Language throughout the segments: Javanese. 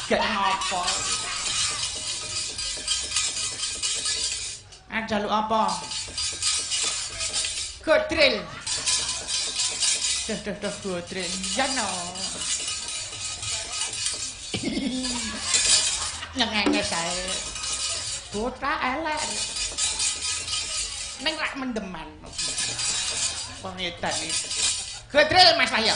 Gek ngopo? Ah jaluk apa? Godril. Duh duh duh godril. Ya no. Nyengenge sae. Botak elek. Ning rak mendeman. Wong edan iki. Godril Mas Wahyo.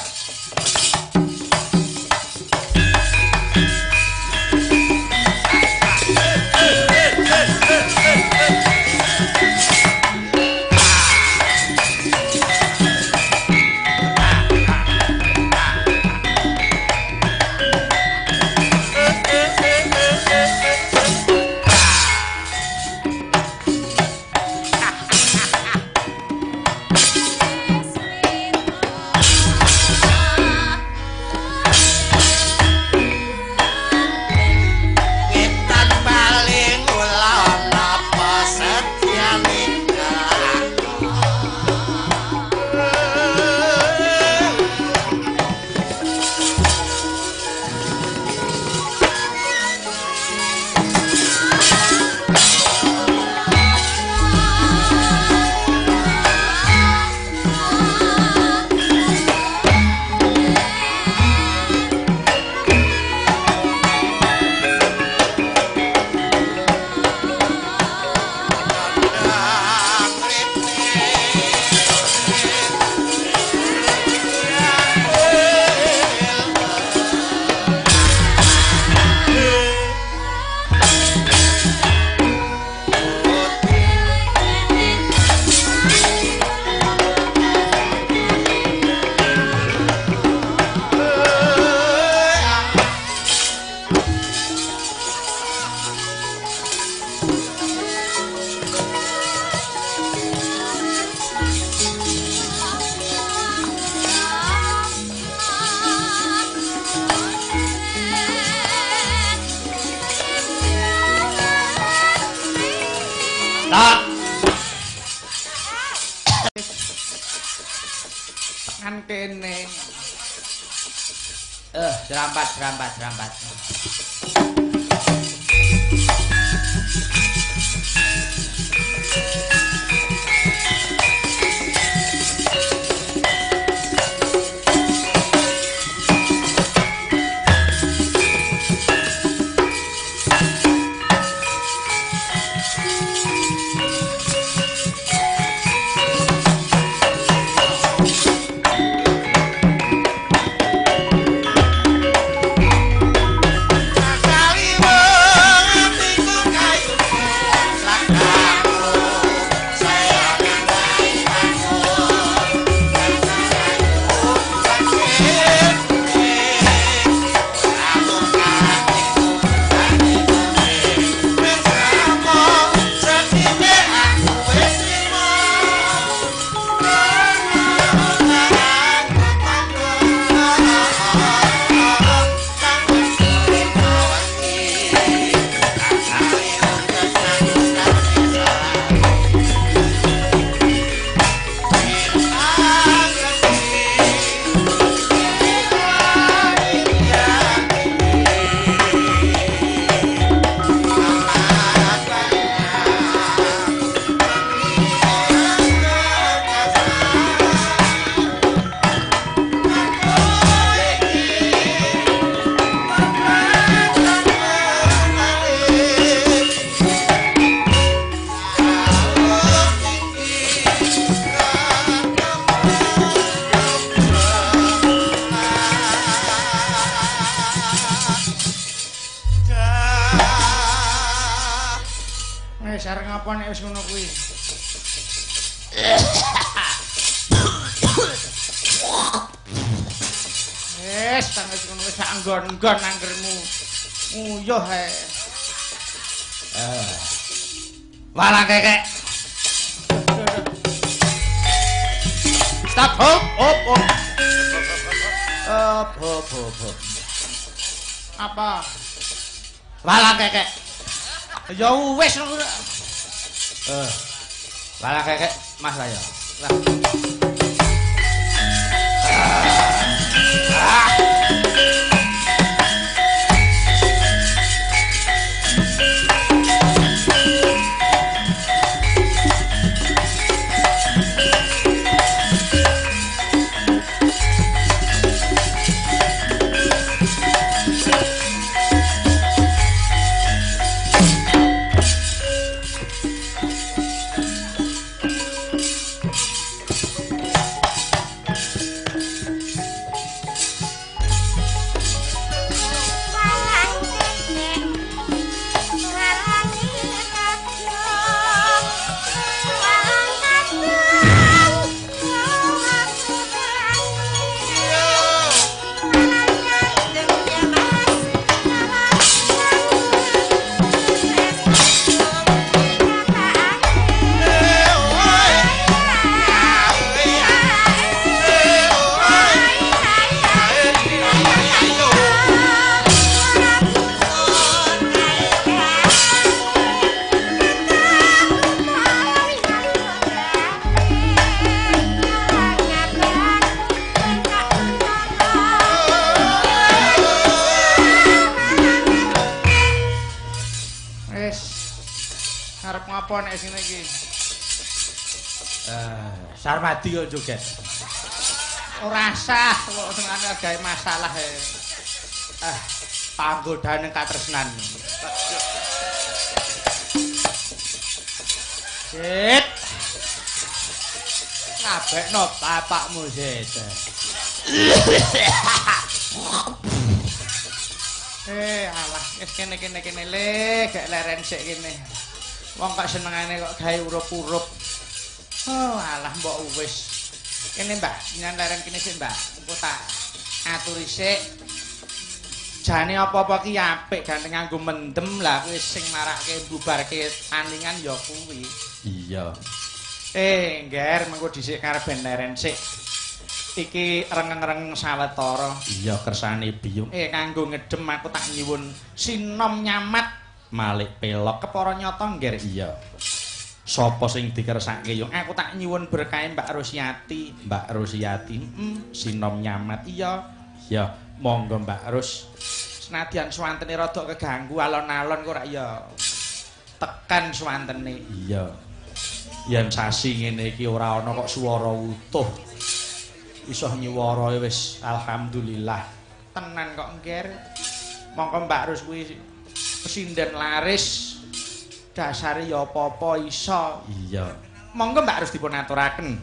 Tekan kene. Serampat, serampat, serampat. Wis arep ngapa nek wis ngono kuwi? Wis tang wis ngono wis sak nggon-nggon anggermu. Nguyuh ae. Walang kekek. Stop hop hop hop. Hop hop hop hop. Apa? Walang kekek. Ya wis ngono. Walang kekek Mas saya. Lah. Ah. Arep ngapa nek sing iki? Sarmadi kok joget. Ora sah kok senengane gawe masalah e. Ah, panggodane katresnan. Sit. Ngabekno bapakmu, Sit. Alah, wis kene-kene kene le, gak leren sik kene. Wong kok senengane kok gawe urup-urup. Oh, alah mbok wis. Kene, Mbak, nyan leren kene sik, Mbak. Engko tak aturi sik. Jane apa-apa ki apik ganteng nganggo mendem lah kuwi sing marake bubarke tandingan ya kuwi. Iya. Ngger mengko dhisik karep ben leren sik. Iki rengeng-rengeng sawetara. Iya kersane biyung. Kanggo ngedem aku tak nyuwun sinom nyamat malik pelok kepara nyata ngger. Iya. Sapa sing dikersake yo? Aku tak nyuwun berkahe Mbak Rusiati. Mbak Rusiati, sinom nyamat. Iya. Iya, monggo Mbak Rus. Senadyan suwantene rada keganggu alon-alon kok ora ya tekan suwantene. Iya. Yen sasi ngene iki ora ana kok swara utuh. Iso nyuwara wis alhamdulillah. Tenan kok ngger. Mongko Mbak Rus kuwi pesinden laris. Dasare ya apa-apa iso. Iya. Monggo Mbak Rus dipun aturaken.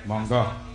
Monggo.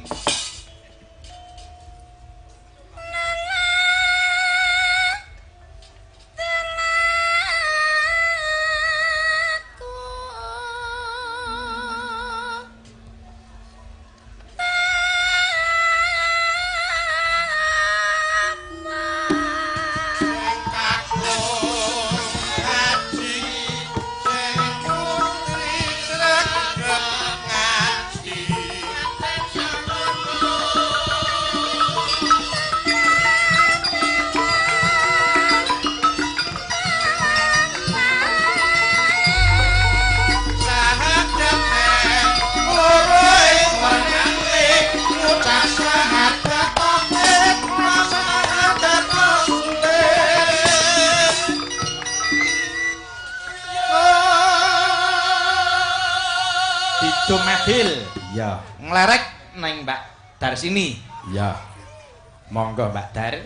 Dumadil. Iya. Nglerek neng Mbak Darsini. Iya. Monggo Mbak Dar.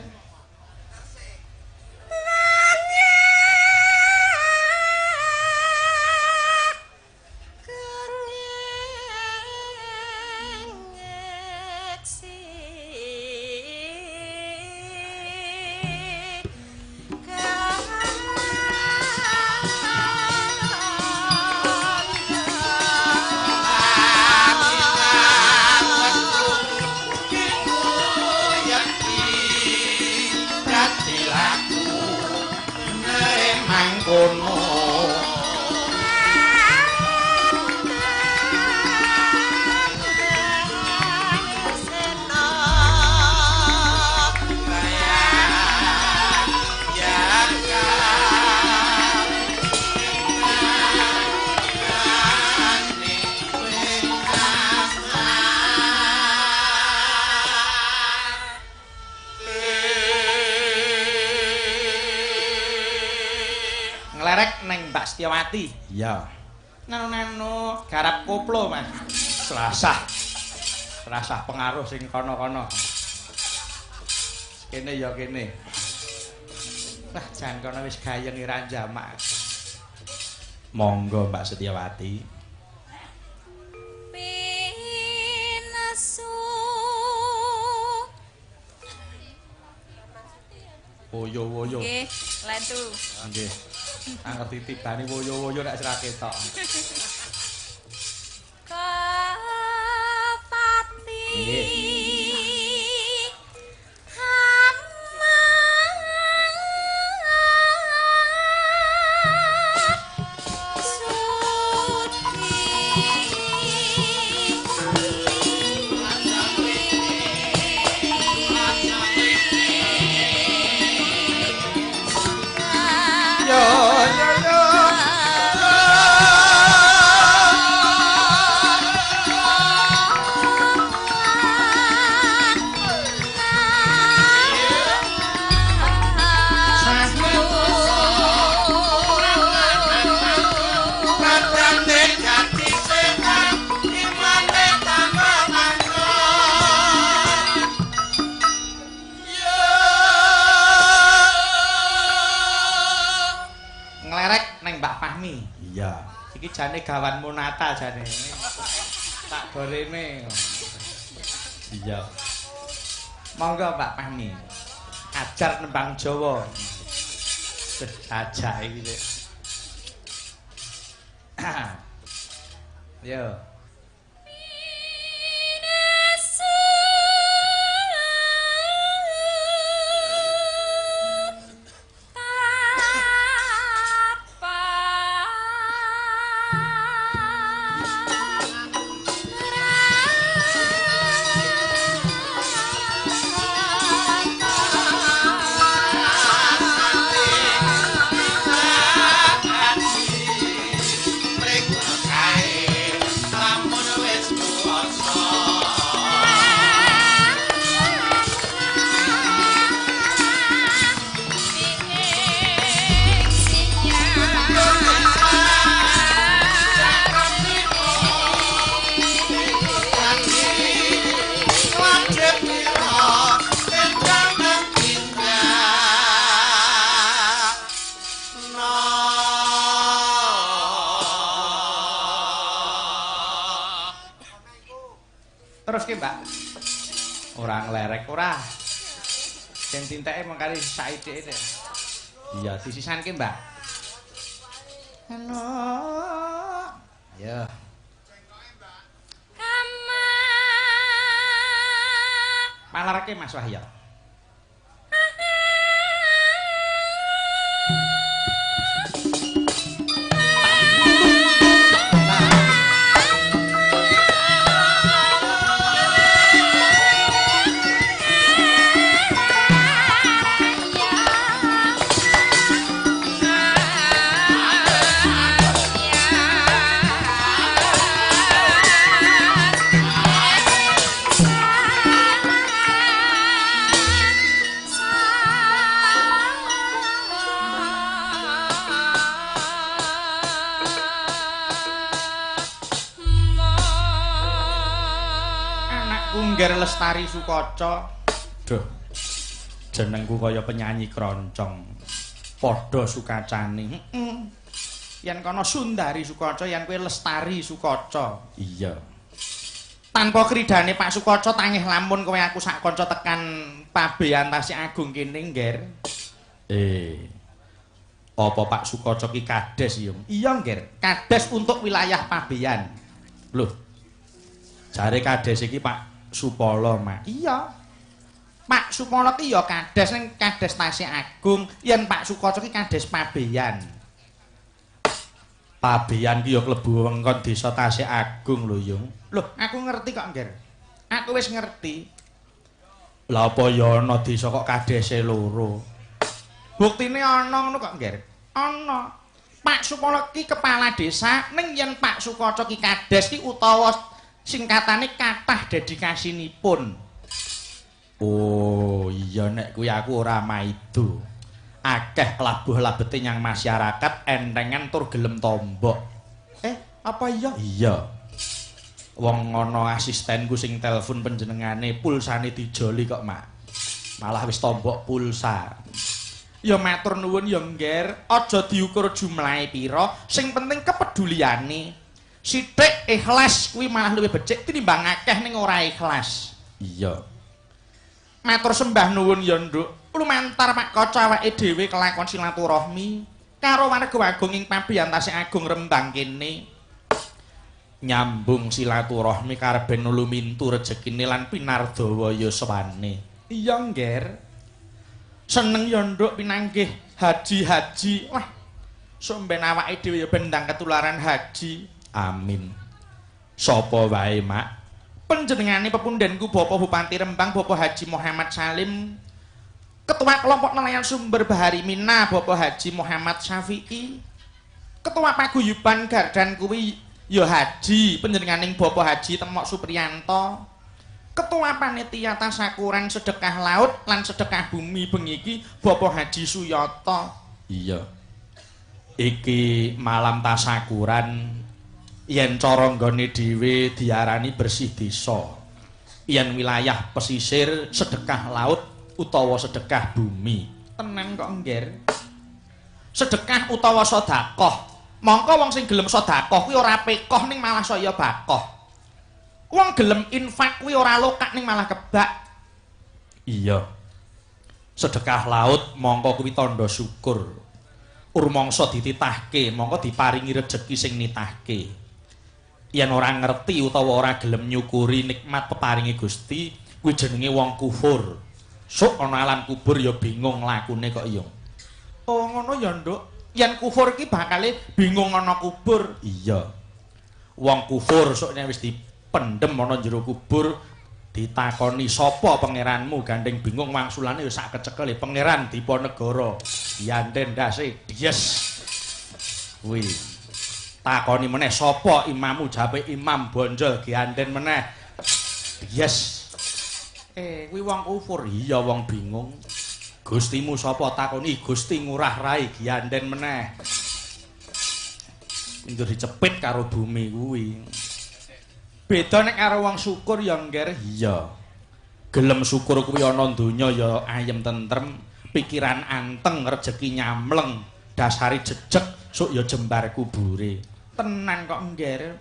Setiawati. Iya. Nano-nano garap koplo, Mas. Serasah. Serasah pengaruh sing kono-kono. Kene ya kene. Wah, jan kono wis gayeng ira jamak. Monggo Mbak Setiawati. Pinasu. Woyo-woyo. Nggih, lentu. Nggih. Angerti tibane woyo-woyo nek ora ketok. Kepati. Nggih. Nglerek neng Mbak Fahmi. Iya. Iki jane gawanmu Natal jane. Tak gorene. Iya. Monggo Mbak Fahmi. Ajar nembang Jawa. Ajak iki sik. Yo. Terus ki, Mbak. Ora nglerek ora. Sing tinteke mung kali saithike. Iya, disisanke, Mbak. Halo. Ya. Kama. Palarke Mas Wahyo. Ngger Lestari Sukaca. Duh. Jenengku kaya penyanyi kroncong. Padha sukacane. Heeh. Yen kono Sundari Sukaca, yen kowe Lestari Sukaca. Iya. Tanpa kridane Pak Sukaca tangih lamun kowe aku sak kanca tekan Pabean Tasik Agung kene, Ngger. Apa Pak Sukaca ki kades, Yung? Iya, Ngger. Kades untuk wilayah Pabean. Loh. Jare kades iki Pak Supolo, Mak. Iya. Pak Supolo ki ya kades ning kades Tasik Agung, yen Pak Sukaca ki kades Pabean. Pabean ki ya klebu wewengkon desa Tasik Agung lho, Yung. Loh, aku ngerti kok, Ngger. Aku wis ngerti. Lah apa ya ana desa kok kadese loro? Buktine ana ngono kok, Ngger. Ana. Pak Supolo ki kepala desa, ning yen Pak Sukaca ki kades ki utawa singkatane kathah dedikasinipun. Oh, iya nek kuwi aku ora maido. Akeh labuh labete nyang masyarakat entengan tur gelem tombok. Apa iya? Iya. Wong ana asistenku sing telepon panjenengane pulsane dijoli kok, Mak. Malah wis tombok pulsa. Ya matur nuwun ya, Ngger. Aja diukur jumlahe pira, sing penting kepeduliane. Sithik ikhlas kuwi malah luwih becik tinimbang akeh ning ora ikhlas. Iya. Matur sembah nuwun ya, Nduk. Lumantar Pak Kaca awake dhewe kelakon silaturahmi karo warga agung ing Pabean Tasik Agung Rembang kene. Nyambung silaturahmi karben lumintu rejekine lan pinardawa yuswane. Iya, Ngger. Seneng ya, Nduk, pinanggih haji-haji. Wah. Sok ben awake dhewe ya ben ndang ketularan haji. Amin. Sapa wae, Mak? Panjenengane pepundhenku Bapak Bupati Rembang Bapak Haji Muhammad Salim, Ketua Kelompok Nelayan Sumber Bahari Mina Bapak Haji Muhammad Syafi'i, Ketua Paguyuban Gardan kuwi ya Haji panjenenganing Bapak Haji Temok Supriyanto, Ketua Panitia Tasakuran Sedekah Laut lan Sedekah Bumi bengi iki Bapak Haji Suyoto. Iya. Iki malam tasakuran yen cara nggone dhewe diarani bersih desa. Yen wilayah pesisir sedekah laut utawa sedekah bumi. Tenan kok, Ngger. Sedekah utawa sedekah. Mongko wong sing gelem sedekah kuwi ora pekoh ning malah saya bakoh. Wong gelem infak kuwi ora lokak ning malah kebak. Iya. Sedekah laut mongko kuwi tandha syukur. Urmangsa dititahke, mongko diparingi rejeki sing nitahke. Yen ora ngerti utawa ora gelem nyukuri nikmat peparingi Gusti, kuwi jenenge wong kufur. Sok ana alam kubur ya bingung lakune kok iya. Oh ngono ya, Nduk. Yen kufur iki bakale bingung ana kubur. Iya. Wong kufur sok nek wis dipendhem ana jero kubur ditakoni sapa pangeranmu, gandeng bingung wangsulane ya sak kecekele pangeran Diponegoro. Yanden ndase dies. Kuwi. Takoni meneh sapa imamu, jape Imam Bonjol, ganden meneh. Dies. Kuwi wong kufur. Iya wong bingung. Gustimu sapa, takoni Gusti Ngurah Rai, ganden meneh. Njur dicepit karo bumi kuwi. Beda nek karo wong syukur ya, Ngger. Iya. Gelem syukur kuwi ana donya ya ayem tentrem, pikiran anteng, rejeki nyamleng, dasare jejeg, sok ya jembar kubure. Tenan kok, Ngger.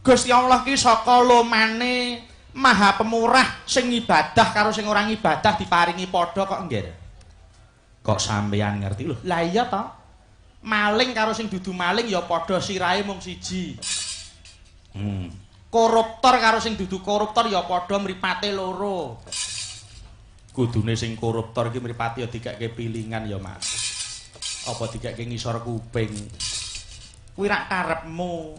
Gusti Allah ki saka lomane Maha Pemurah, sing ibadah karo sing ora ibadah diparingi padha kok, Ngger. Kok sampeyan ngerti lho? Lah iya to. Maling karo sing dudu maling ya padha sirahe mung siji. Koruptor karo sing dudu koruptor ya padha mripate loro. Kudune sing koruptor iki mripate ya dikeke pilingan ya, Mas. Apa dikeke ngisor kuping? Kuwi rak karepmu.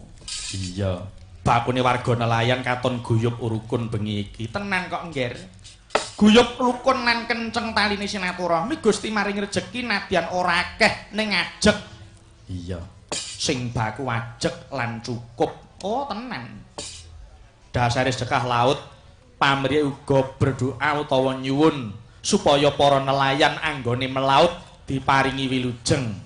Iya. Bakune warga nelayan katon guyub rukun bengi iki. Tenan kok, Ngger. Guyub rukun lan kenceng taline silaturahmi Gusti maring rejeki nadyan ora akeh ning ajeg. Iya. Sing baku ajeg lan cukup. Oh, tenan. Dasare sedekah laut pamrih uga berdoa utawa nyuwun supaya para nelayan anggone melaut diparingi wilujeng.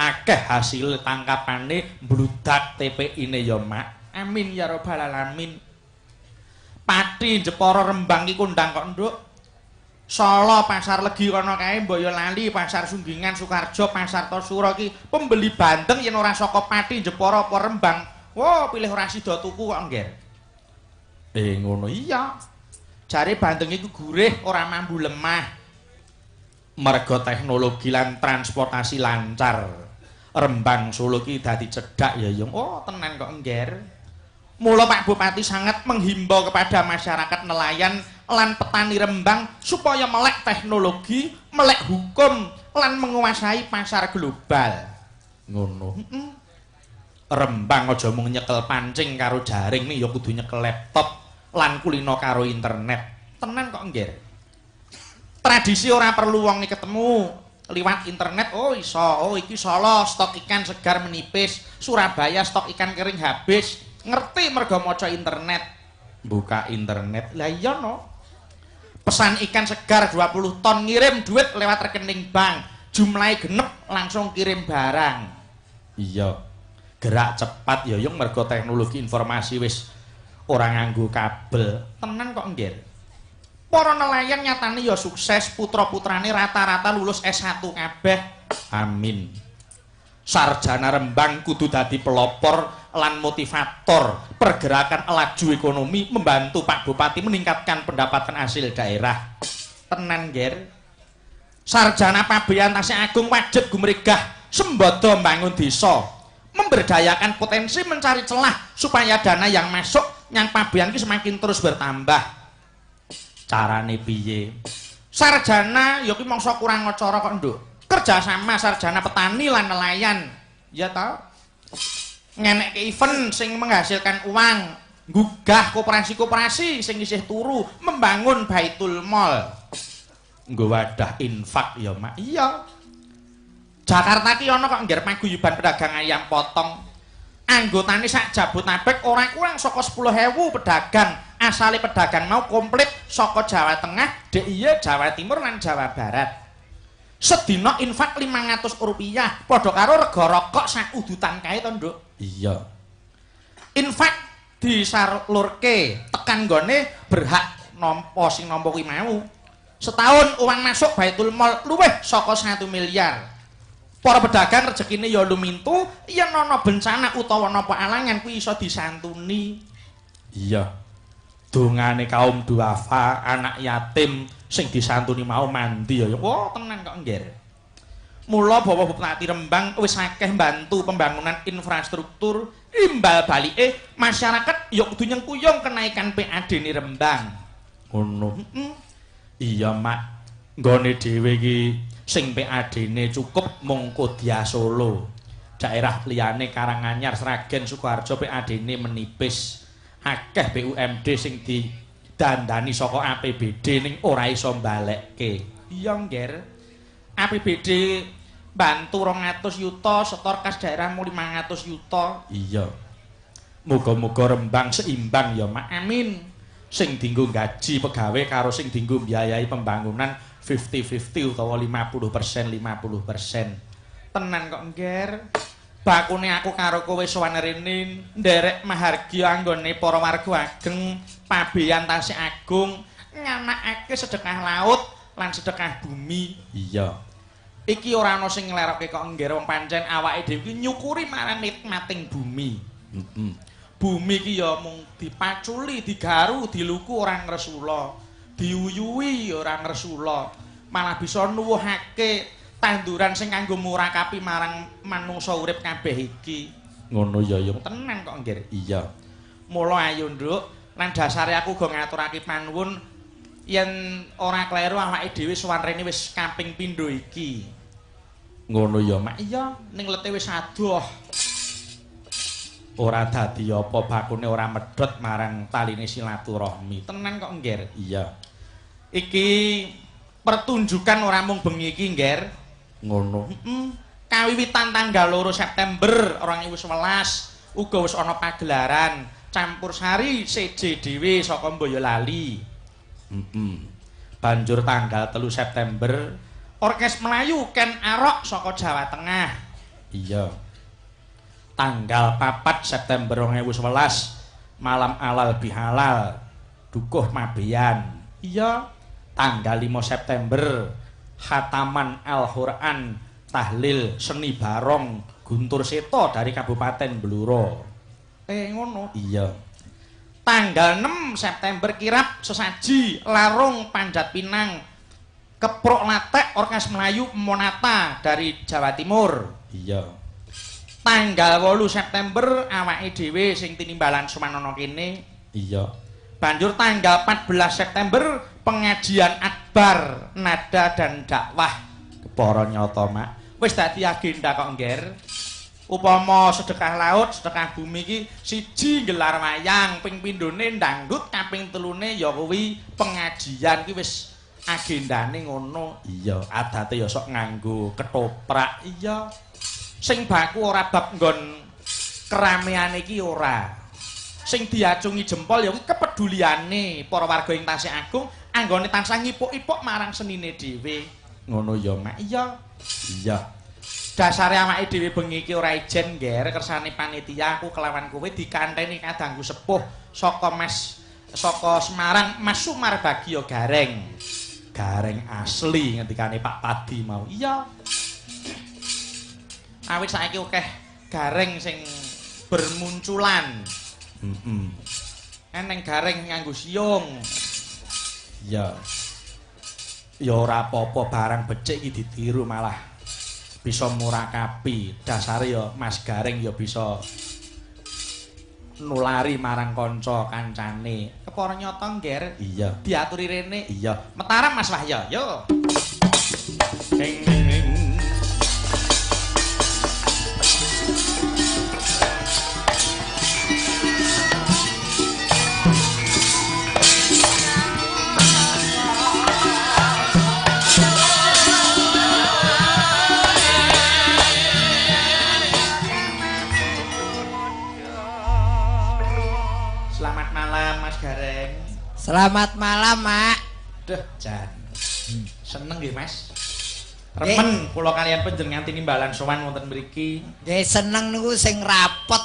Akeh hasil tangkapane mbludak TPI-ne ya, Mak. Amin ya rabbal alamin. Pati Jepara Rembang iki kondang kok, Nduk. Solo Pasar Legi kono kae, Boyolali, Pasar Sunggingan, Sukarjo, Pasar Tosuro iki pembeli bandeng yen ora saka Pati Jepara apa Rembang, wah pilih ora sida tuku kok, Ngger. Ngono iya. Jare bandeng iku gurih ora mambu lemah. Merga teknologi lan transportasi lancar. Rembang Solo iki dadi cedhak ya, Yung. Oh, tenan kok, Ngger. Mula Pak Bupati sangat menghimbau kepada masyarakat nelayan lan petani Rembang supaya melek teknologi, melek hukum lan menguasai pasar global. Ngono. Rembang aja mung nyekel pancing karo jaring nih ya kudu nyekel laptop lan kulino karo internet. Tenan kok, Ngger. Tradisi ora perlu wong ketemu liwat internet. Oh iso, oh iki Solo stok ikan segar menipis, Surabaya stok ikan kering habis. Ngerti mergo maca internet. Buka internet. Lah iya no. Pesan ikan segar 20 ton ngirim duit lewat rekening bank. Jumlahe genep langsung kirim barang. Iya. Gerak cepat ya, Yung, mergo teknologi informasi wis ora nganggo kabel. Tenan kok, Ngger. Para nelayan nyatane ya sukses, putra-putrane rata-rata lulus S1 kabeh. Amin. Sarjana Rembang kudu dadi pelopor lan motivator pergerakan laju ekonomi, membantu Pak Bupati meningkatkan pendapatan hasil daerah. Tenan, Ngger. Sarjana Pabean Tasik Agung wajib gumregah sembada mbangun desa, memberdayakan potensi, mencari celah supaya dana yang masuk nyang pabean ki semakin terus bertambah. Carane piye? Sarjana ya ki mangsa kurang acara kok, Nduk. Kerjasama sarjana petani lan nelayan, ya ta? Ngenekke event sing menghasilkan uang, nggugah koperasi-koperasi sing isih turu, membangun Baitul Mall. Nggo wadah infak ya, Mak. Iya. Jakarta ki ana kok, Ngger, paguyuban pedagang ayam potong. Anggotane sak Jabotabek ora kurang saka 10.000 pedagang. Asale pedagang mau komplit saka Jawa Tengah, DIY, Jawa Timur lan Jawa Barat. Sedina infak 500 rupiah, padha karo rega rokok sak udutan kae to, Nduk. Iya. Infak disalurke tekan nggone berhak nampa sing nampa kuwi mau. Setahun uang masuk Baitul Mal luwih saka 1 miliar. Para pedagang rezekine ya lumintu, yen ana bencana utawa napa alangan kuwi iso disantuni. Iya. Dongane kaum duafa, anak yatim sing disantuni mau mandi ya. Wah, tenan kok ngger. Mula Bapak Bupati Rembang wis akeh mbantu pembangunan infrastruktur, imbal balike masyarakat ya kudu nyengkuyung kenaikan PAD-ne Rembang. Ngono. Iya, Mak. Nggone dhewe iki sing PAD-ne cukup mung Kodya Solo. Daerah liyane Karanganyar, Sragen, Sukoharjo PAD-ne menipis. Akeh BUMD sing didandani saka APBD ning ora iso mbalekke. Iya, Ngger. APBD bantu 200 yuta, setor kas daerah mu 500 yuta. Iya. Muga-muga Rembang seimbang ya, Mak. Amin. Sing dienggo gaji pegawe karo sing dienggo mbiayai pembangunan 50-50 utawa 50% 50%. Tenan kok, Ngger. Bakune aku karo kowe sowan rene nderek mahargya anggone para warga ageng pabeyan Tasik Agung nganakake sedekah laut lan sedekah bumi. Iya. Iki ora ana sing nglerokke kok, Ngger, wong pancen awake dhewe iki nyukuri marang nikmating bumi. Bumi iki ya mung dipaculi, digaru, diluku ora ngresula, diuyuhi ora ngresula, malah bisa nuwuhake tanduran sing kanggo murakapi marang manungsa urip kabeh iki. Ngono ya, ya. Tenan kok, Ngger. Iya. Mula ayo, Nduk, lan dasare aku uga ngaturake panuwun yen ora kleru awake dhewe sowan rene wis kaping pindho iki. Ngono ya, Mak. Iya, ning lete wis adoh. Ora dadi apa bakune ora medhot marang taline silaturahmi. Tenan kok, Ngger. Iya. Iki pertunjukan ora mung bengi iki, Ngger. Ngono. Kawiwitan tanggal 2 September 2011 uga wis ana pagelaran campur sari CJ dhewe saka Boyolali. Banjur tanggal 3 September Orkes Melayu Ken Arok saka Jawa Tengah. Iya. Tanggal 4 September 2011 malam alal bihalal Dukuh Mabeyan. Iya. Tanggal 5 September khataman Al-Qur'an tahlil seni barong Guntur Seto dari Kabupaten Bluro. Ngono. Iya. Tanggal 6 September kirap sesaji larung Panjat Pinang Keprok Latek Orkes Melayu Monata dari Jawa Timur. Iya. Tanggal 8 September awake dhewe sing tinimbalan sowan ana kene. Iya. Banjur tanggal 14 September pengajian akbar nada dan dakwah. Kepara nyata, Mak. Wis dadi agenda kok, Ngger. Upama sedekah laut, sedekah bumi iki siji nggelar wayang, ping pindhone dangdut, kaping telune ya kuwi pengajian ki wis agendane ngono. Iya, adate ya sok nganggo ketoprak. Iya. Sing baku ora bab nggon kerameane iki ora. Sing diacungi jempol ya kuwi kepeduliane para warga ing Tasik Agung anggone tansah ngipuk-ipuk marang senine dhewe. Ngono ya, Mak. Iya. Iya. Dasare awake dhewe bengi iki ora ijen, Ngger, kersane panitia aku kelawan kowe dikanteni kadangku sepuh saka Mas saka Semarang, Mas Sumar Bagio Gareng. Gareng asli ngendikane Pak Padi mau. Iya. Awit saiki akeh gareng sing bermunculan. Eneng gareng nganggo siung. Iya. Ya ora apa-apa barang becik iki ditiru malah bisa murakapi. Dasare ya Mas Gareng ya bisa nulari marang kanca kancane. Kepara nyata, Ngger. Iya. Diaturi rene. Iya. Mataram Mas Wahyo. Yo. Selamat malam Mas Gareng. Selamat malam, Mak. Duh, jan. Seneng nggih, Mas. Remen kula kalian panjenengan tinimbalan sowan wonten mriki. Nggih, seneng niku sing rapet.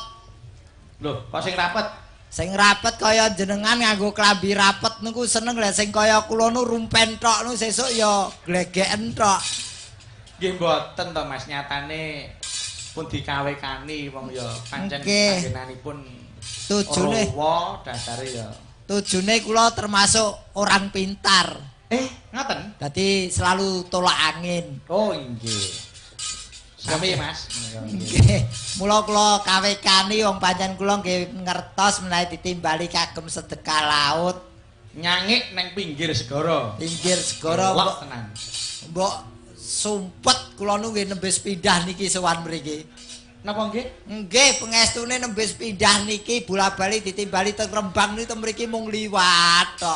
Lho, kok sing rapet? Sing rapet kaya jenengan nganggo klambi rapet niku seneng. Lah sing kaya kula nu rumpen tok nu sesuk ya glegeken tok. Nggih mboten to Mas, nyatane pun dikawekani wong ya pancen panggenanipun tujune rowa dasare ya. Tujune kula termasuk orang pintar. Ngoten. Dadi selalu tolak angin. Oh nggih. Sami Mas. Nggih. Mula kula kawekani wong pancen kula nggih ngertos menawi ditimbali kagem sedekah laut. Nyangik nang pinggir segara. Pinggir segara mbok tenan. Mbok sumpet kula nu nggih nembe pindah niki sowan mriki. Napa nggih? Nggih, pengestune nembe pindah niki bola-bali ditimbali teng Rembang niku teng mriki mung liwat tok.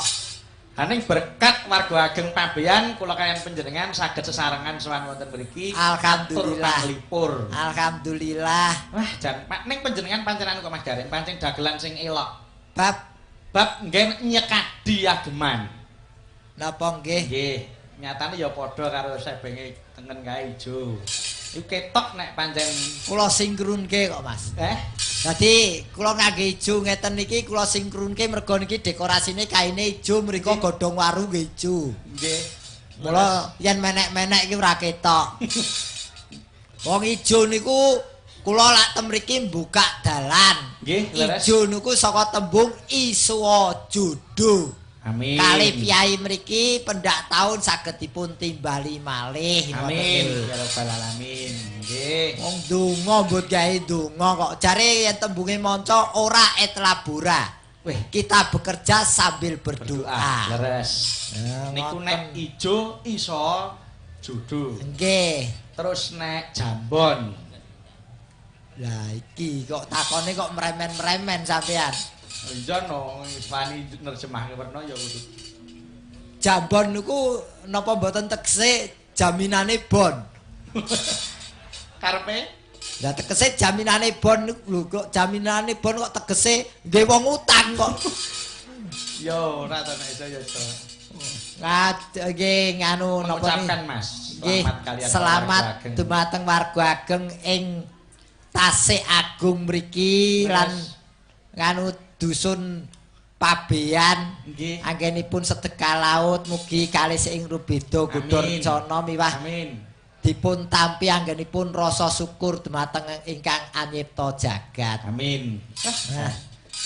Haning berkat warga ageng Pabean kula kaliyan panjenengan saged sesarengan sowan wonten mriki. Alhamdulillah. Panglipur. Alhamdulillah. Wah, jan ning panjenengan pancenan kok Mas Gareng pancen dagelan sing elok. Bab nggih nyekadi ageman. Napa nggih? Nggih, nyatane ya padha karo sebenge tengen kae ijo. Iku ketok nek pancen kula sinkronke kok Mas. Dadi kula ngangge ijo ngeten niki kula sinkronke mergo niki dekorasine kaine ijo mriku godhong waru nggih ijo. Nggih. Mula yen menek-menek iki ora ketok. Wong ijo niku kula lak ten mriki mbukak dalan. Nggih, leres. Ijo niku saka tembung iswa jodoh. Amin. Kali piyai mriki pendak taun saged dipun timbali malih. Amin ya rabbal alamin. Nggih. Wong donga mbok gawe donga kok jare yen tembunge manca ora et labora. Weh, kita bekerja sambil berdoa. Leres. Niku nek ijo iso jodoh. Nggih. Terus nek jambon. Lah iki kok takone kok meremen-meremen sampean. Iya no, wis wani nerjemahke werna ya kudu. Jambon niku napa mboten tegese jaminane bon. Karepe? Lah tegese jaminane bon niku lho kok jaminane bon kok tegese nggih wong utang kok. Ya ora to nek iso ya iso. Nggih nganu napa mengucapkan Mas, selamat kalian. Selamat dumateng warga ageng ing Tasik Agung mriki lan nganu dusun Pabean nggih anggenipun sedekah laut mugi kalih ing rubeda godha rencana miwah amin dipun tampi anggenipun rasa syukur dumateng ingkang anyipta jagat. Amin. Nah,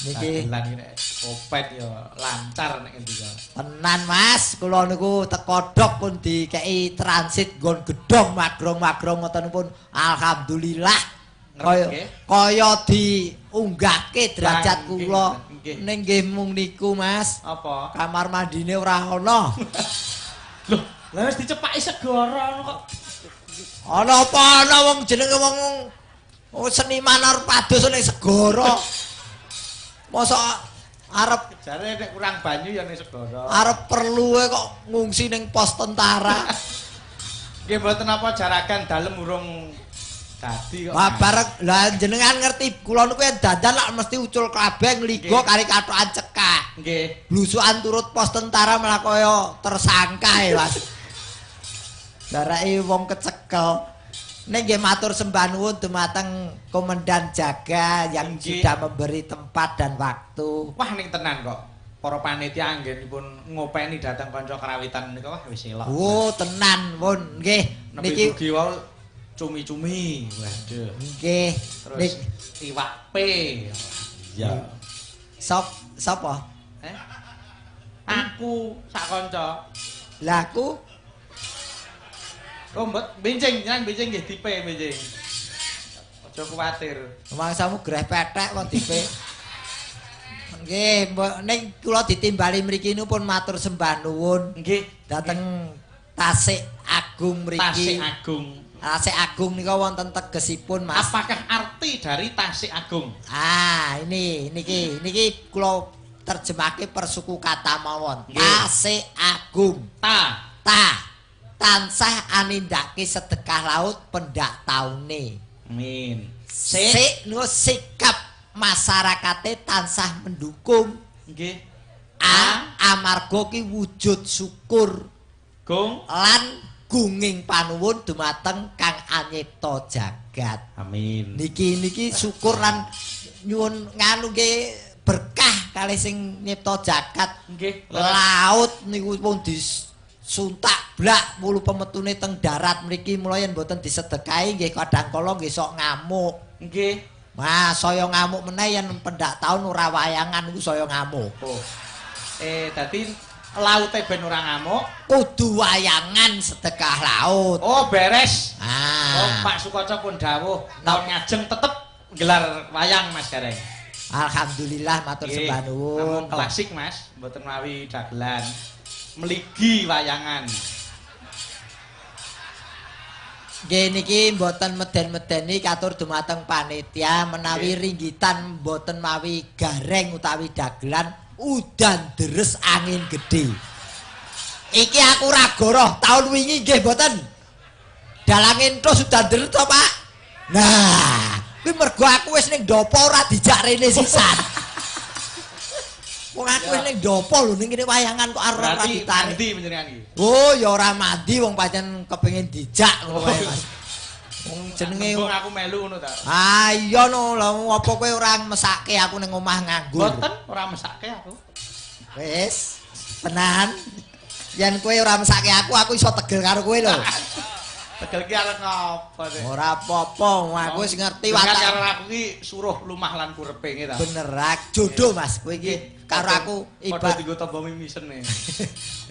niki dagelan iki kopet ya lancar nek ngendika. Tenan Mas, kula niku teko dok pun dikeki transit nggon gedhong magrong-magrong ngoten pun alhamdulillah. Kaya diunggahke derajat kula ning nggih mung niku Mas. Apa? Kamar mandine ora ana. Lho, lha wis dicepaki segara ngono kok. Ana apa ana wong jenenge wong seniman arep padus ning segara. Mosok arep jare nek kurang banyu ya ning segara. Arep perluwe kok ngungsi ning pos tentara. Nggih mboten apa jaragan dalem urung dadi kok. Wah bareng lah jenengan ngerti kula niku yen dandan lak mesti ucul kabeh ngligo kari kathokan cekak. Nggih. Blusukan turut pos tentara malah kaya tersangka e Mas. Darake wong kecekel. Ning nggih matur sembah nuwun dumateng Komandan Jaga yang sudah memberi tempat dan waktu. Wah ning tenan kok. Para panitia anggenipun ngopeni dhateng kanca karawitan menika wah wis elok. Oh tenan pun nggih. Niki dugi wau cumi-cumi. Waduh. Nggih. Terus iwak pe. Iya. Sapa? Aku sak kanca. Lah aku oh mbok benjing, jenengan benjing nggih dipe benjing. Aja kuwatir. Mangsamu greh pethek kok dipe. Nggih, mbok ning kula ditimbali mriki niku pun matur sembah nuwun. Nggih, dhateng Tasik Agung mriki. Tasik Agung. Tasik Agung nika wonten tegesipun Mas. Apakah arti dari Tasik Agung? Ah, ini niki kula terjemahke per suku kata mawon. Tasik Agung. Ta. Ta. Tansah anindake sedekah laut pendak taune. Amin. Sik niku sikap masyarakate tansah mendukung. Nggih. A amarga ki wujud syukur. Gung lan gunging panuwun dumateng Kang anyipta jagat. Amin. Niki syukur lan nyuwun nganu nggih berkah kalih sing nyipta jagat. Nggih. Laut niku pun dis Suntak blak wulu pemetune teng darat mriki mula yen mboten disedekahi nggih kadang kala nggih sok ngamuk. Nggih. Wah, saya ngamuk meneh yen pendak taun ora wayangan iku saya ngamuk. Oh. Dadi laute ben ora ngamuk, kudu wayangan sedekah laut. Oh, beres. Ah. Oh, Pak Sukoco pun dawuh, taun ngajeng tetep gelar wayang Mas Gareng. Alhamdulillah matur sembah nuwun. Klasik Mas, mboten mawi dagelan. Meligi wayangan. Nggih niki mboten meden-medeni katur dumateng panitia menawi ringgitan mboten mawi gareng utawi dagelan udan deres angin gedhe. Iki aku ora goroh taun wingi nggih mboten. Dalang entus udan deres to, Pak? Nah, kuwi mergo aku wis ning ndopo ora dijak rene sisan. Wong aku wis ning ndopo lho ning kene wayangan kok arep ora ditarik. Mandi panjenengan iki. Oh, ya ora mandi wong pancen kepengin dijak ngono wae, Mas. Wong jenenge wong aku melu ngono ta. Ah iya no, lha apa kowe ora mesake aku ning omah nganggur. Mboten, ora mesake aku. Wis, tenan. Yen kowe ora mesake aku, aku iso tegel karo kowe lho. Tegel ki arep ngopo sih? Ora apa-apa, aku wis ngerti watak. Karo aku ki suruh lumah lan kurepe nggih ta. Bener, jodoh Mas kowe iki karo aku ibarat dienggo tombo mimisene.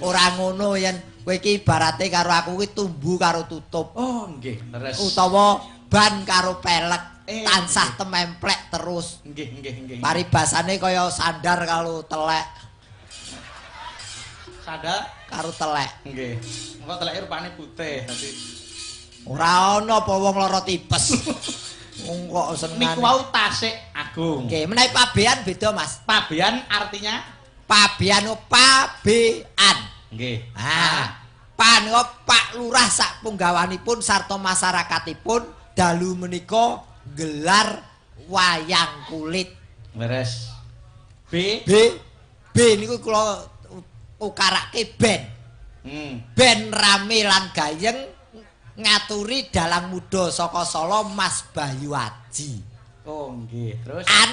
Ora ngono yen kowe iki ibarate karo aku ki tumbu karo tutup. Oh, nggih, leres. Utawa ban karo pelek tansah tememplek terus. Nggih, nggih, nggih. Paribasane kaya sandar karo telek. Sandar karo telek. Nggih. Engko teleke rupane putih dadi ora ana apa wong lara tipes. Wong kok senengane. Niku wau Tasik Agung. Nggih, menawi pabean beda, Mas. Pabean artinya pabean pabean. Nggih. Ah, pa nika Pak Lurah sak punggawanipun sarta masyarakatipun dalu menika gelar wayang kulit. Leres. B B B niku kula ukarake ben. Ben rame lan gayeng ngaturi dalang muda saka Solo Mas Bayu Aji. Oh nggih. Terus an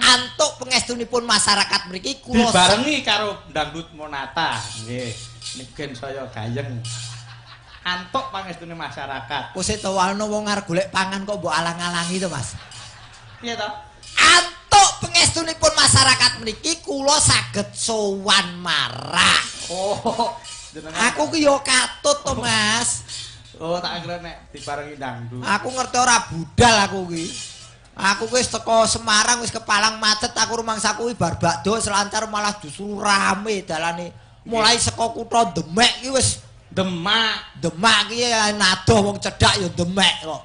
antuk pengestunipun masyarakat mriki kula dibarengi karo dangdut Monata. Nggih. Niku saya gayeng. Antuk pangestune masyarakat. Kose to ana wong arep golek pangan kok mbok alang-alangi to, Mas. Piye to? Antuk pengestunipun masyarakat mriki kula saged sowan marah. Oh, jenengan. Aku ki yo katut to, Mas. Oh, tak kira nek dibarengi dangdut. Aku ngerti ora budal aku ki. Aku wis teko Semarang wis kepalang macet aku rumangsaku kuwi bar bakdo selancar malah justru rame dalane. Mulai saka kutha Demek ki wis Demak. Demak ki nadoh wong cedhak ya Demek kok.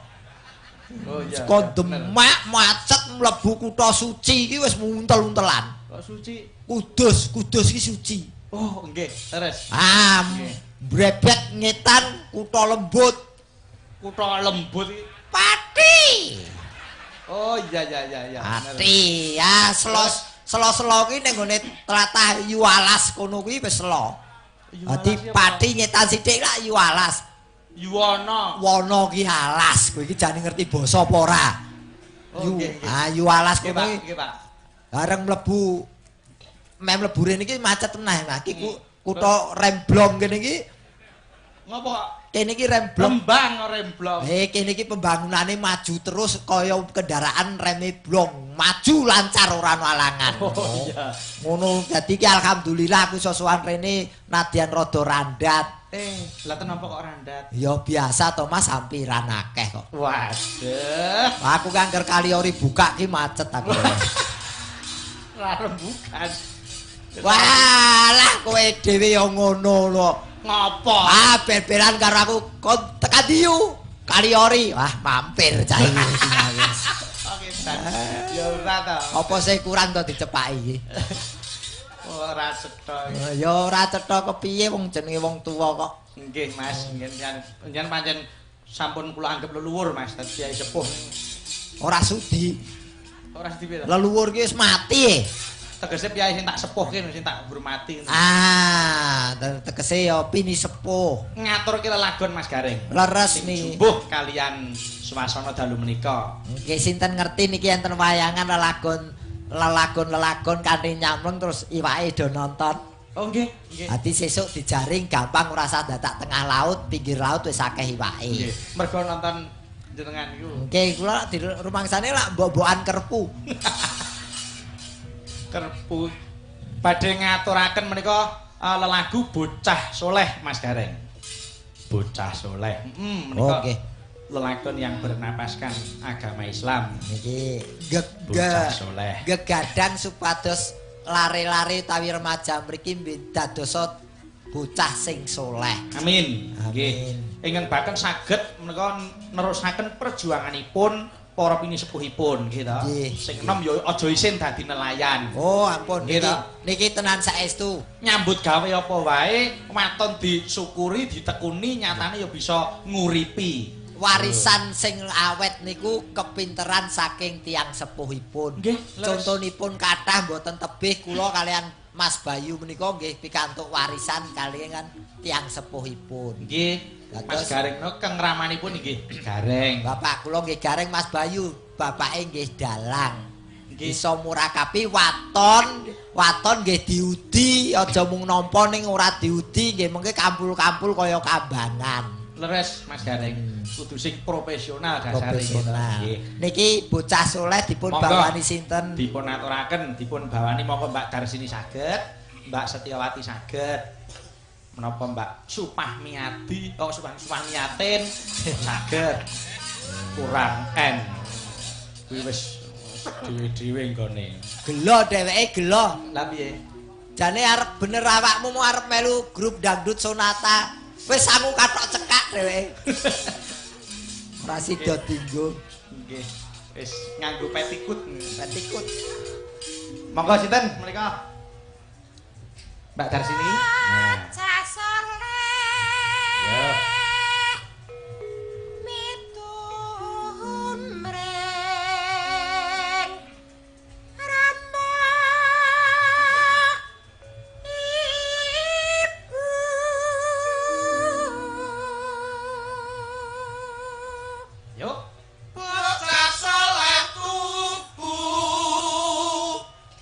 Oh iya. Saka Demak macet mlebu kutha suci ki wis muntel-untelan. Kok suci? Kudus, Kudus ki suci. Oh, nggih, terus. Ah, brebet ngetan kutha lembut. Kutha lembut iki Pati. Oh iya iya iya iya. Pati. Ya selo-selo ki ning gone tlatah Yualas kono kuwi wis selo. Dadi Pati ngetan sithik lak Yualas. Yuwana. Wana ki alas. Kowe iki jane ngerti basa apa ora? Oh nggih. Ah Yualas kono iki. Nggih, Pak. Bareng mlebu meh mlebu rene iki macet meneh. Iki kutha Remblong kene iki. Ngopo? Kene iki remblong. Rembang remblong. Kene iki pembangunane maju terus kaya kendaraan reme blong, maju lancar ora ana alangan. Oh iya. Ngono dadi iki alhamdulillah aku iso sowan rene nadyan rada randat. Lah kenapa kok randat? Ya biasa to Mas, sampiran akeh kok. Waduh. Aku kan angger Kaliori buka ki macet aku. Ora rembukan. Walah kowe dhewe ya ngono lho. Ngopo? Ah, bel-belan karo aku kon tekan diyu Kaliori. Wah, mampir cah iki. Oke, ya ora to. Apa sih kurang to dicepaki iki? Ora cetha. Ya ora cetha kepiye wong jenenge wong tuwa kok. Nggih, Mas, nggih pancen sampun kula anggap leluhur, Mas, dadi kiai sepuh. Ora sudi. Ora sudi piye to? Leluhur ki wis mati. Tegese piyai sing tak sepuhke sing tak hormati. Ah, tegese ya pini sepuh. Ngaturke lelagon Mas Gareng. Leres niki. Jumbuh kalian swasana dalu menika. Nggih sinten ngerti niki enten wayangan lelagon lelagon-lelagon kanthi nyamleng terus iwake do nonton. Oh nggih, nggih. Dadi sesuk dijaring gampang ora usah dadak tengah laut, pinggir laut wis akeh iwake. Nggih, mergo nonton jenengan niku. Nggih, kula di rumangsane lak mbok-mbokan kerpu. Kerpu badhe ngaturaken menika lelagu Bocah Soleh Mas Gareng. Bocah Soleh. Menika. Oh nggih. Lelakon yang bernapaskan agama Islam. Niki Bocah Soleh. Gegadang supados lare-lare utawi remaja mriki dadosa bocah sing soleh. Amin. Nggih. Ingkang bahkan saged menika nerusaken perjuanganipun para pinisepuhipun nggih ta. Sing enom ya aja isin dadi nelayan. Oh, ampun niki. Niki tenan saestu. Nyambut gawe apa wae waton disyukuri, ditekuni nyatane ya bisa nguripi. Warisan sing awet niku kepinteran saking tiyang sepuhipun. Contonipun kathah mboten tebih kula kalian Mas Bayu menika nggih pikantuk warisan kalian tiyang sepuhipun. Nggih. Mas Gareng no keng ramanipun nggih Gareng. Bapak kula nggih Gareng, Mas Bayu bapake nggih dalang. Bisa murakapi waton, waton nggih diudi, aja mung nampa ning ora diudi nggih mengke kampul-kampul kaya kambangan. Leres Mas Gareng, kudu sing profesional dasare. Nggih. Niki bocah soleh dipun bawani sinten? Dipun aturaken, dipun bawani monggo Mbak Darsini saged, Mbak Setiawati saged. Menapa Mbak Supahmiati, oh Supahmiatin saged. Kurang N. Kuwi wis dhewe-dhewe nggone. Gelo dheweke gelo. Lah piye? Jane arep bener awakmu mau arep melu grup dangdut Sonata. Wis sangu kathok cekak dheweke. Ora sida dinggo. Nggih. Wis nganggo petikut. Petikut. Monggo sinten menika? Mbak Darsini. Bocah soleh. Ya. Mitun mring rama ibu. Yuk. Bocah soleh tubu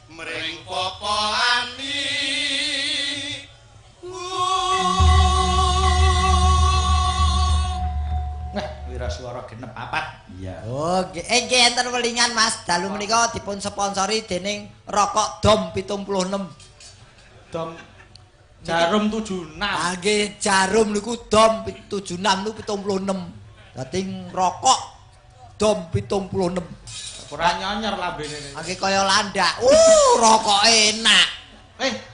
mring poponi. Nah, wiraswara genep papat. Iya. Oh, nggih. Nggih enten welingan Mas. Dalu menika dipun sponsori dening rokok Dom 76. Dom Jarum 76. Ah nggih, Jarum niku Dom 76 niku 76. Dadi rokok Dom 76. Ora nyonyor lambene. Nggih kaya landak. Rokok enak.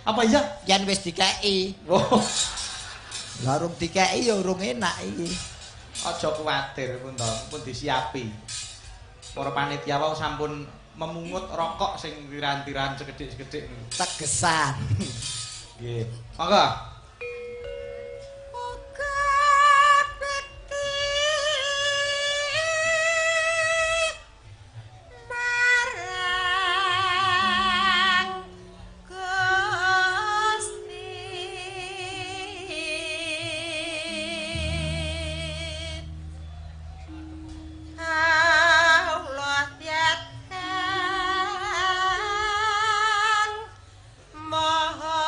Apa iya? Yen wis dikeki. Oh. Lah urung dikeki ya urung enak iki. Aja kuwatir pun to, pun disiapi. Para panitia wau sampun memungut rokok sing tiran-tiran sekedhik-sekedhik niku. Tegesan. Nggih. Monggo. Uga bekti marang Gusti. Allah tiatan Maha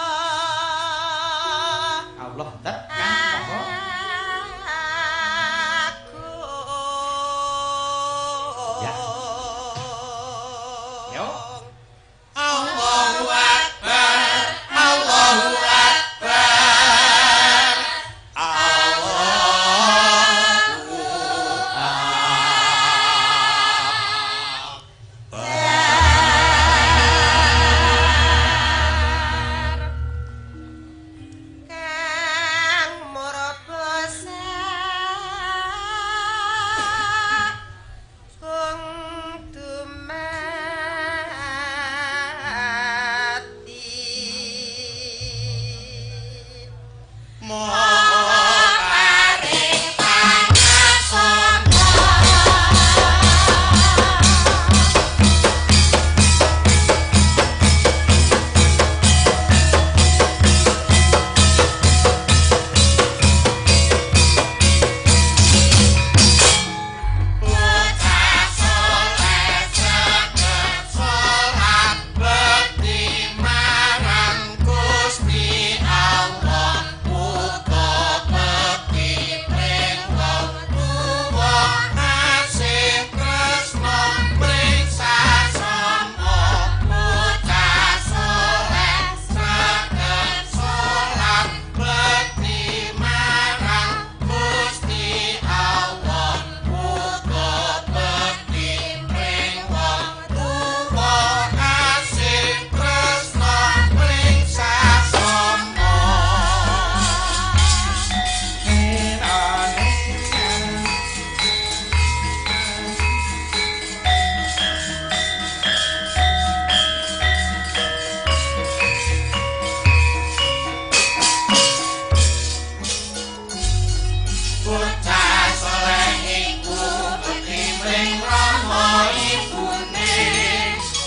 mring rama ibune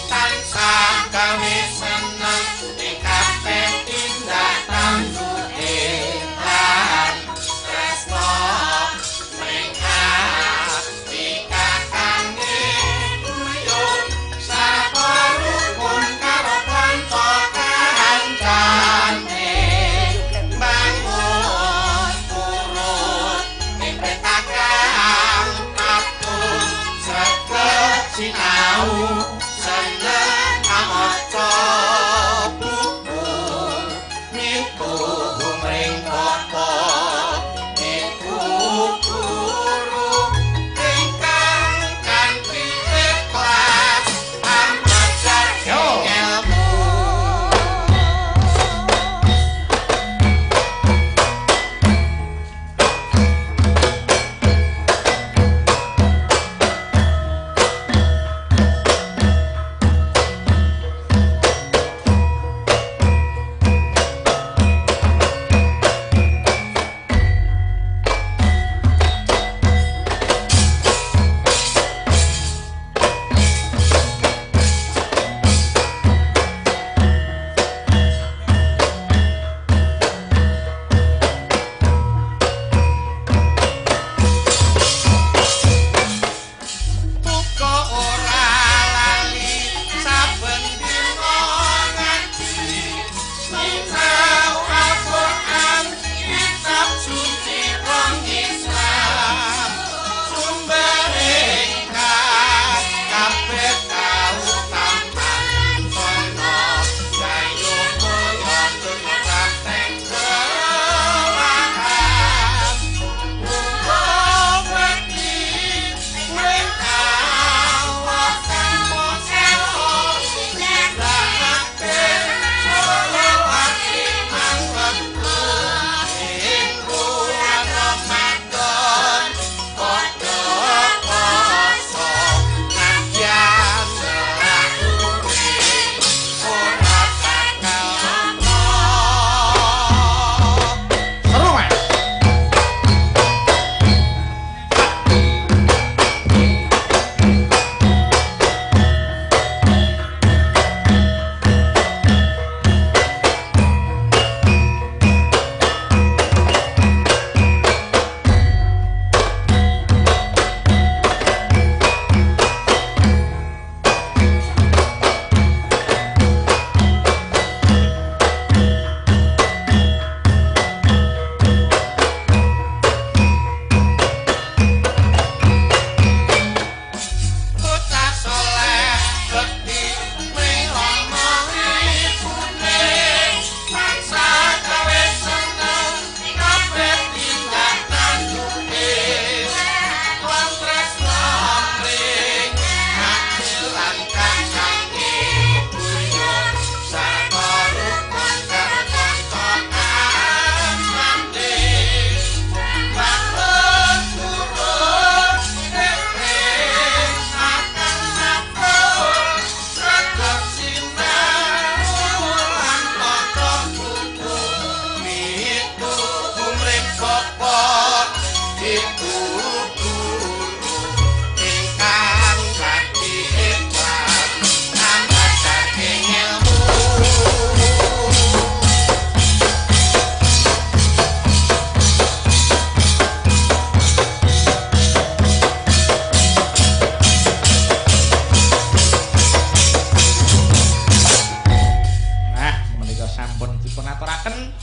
tansah gawe seneng ing kabeh tindak tanduke lan tresna mring ati kakange guyub sarta rukun karo kanca kancane bangun turut ing kakang patuh sregep sinau seneng maca buku mituhu mring bapa ibu guru ingkang kanthi ikhlas amajar ilmu. Muga ora lali saben dina ngaji sinau Al-Qur'an kitab suci wong Islam sumbere kabeh kautaman sono jayo mulya tumrap kelahan muga wedi mring Allah kang Maha nindakake sholawat limang wektu ing bulan Ramadan padha poso nadyan selak urip ora bakal ana. Seru Mas. Bocah soleh bekti mring rama ibune tansah gawe seneng kabeh tindak tanduke lan tresna mring ati lan kakange guyub sarta rukun karo kanca kancane bangun turut ing akan atur sregep sinau lan maca buku mituhu mring bapa ibu guru ingkang kanthi ikhlas nambahake ilmu. Nah, menika sampun dipun aturaken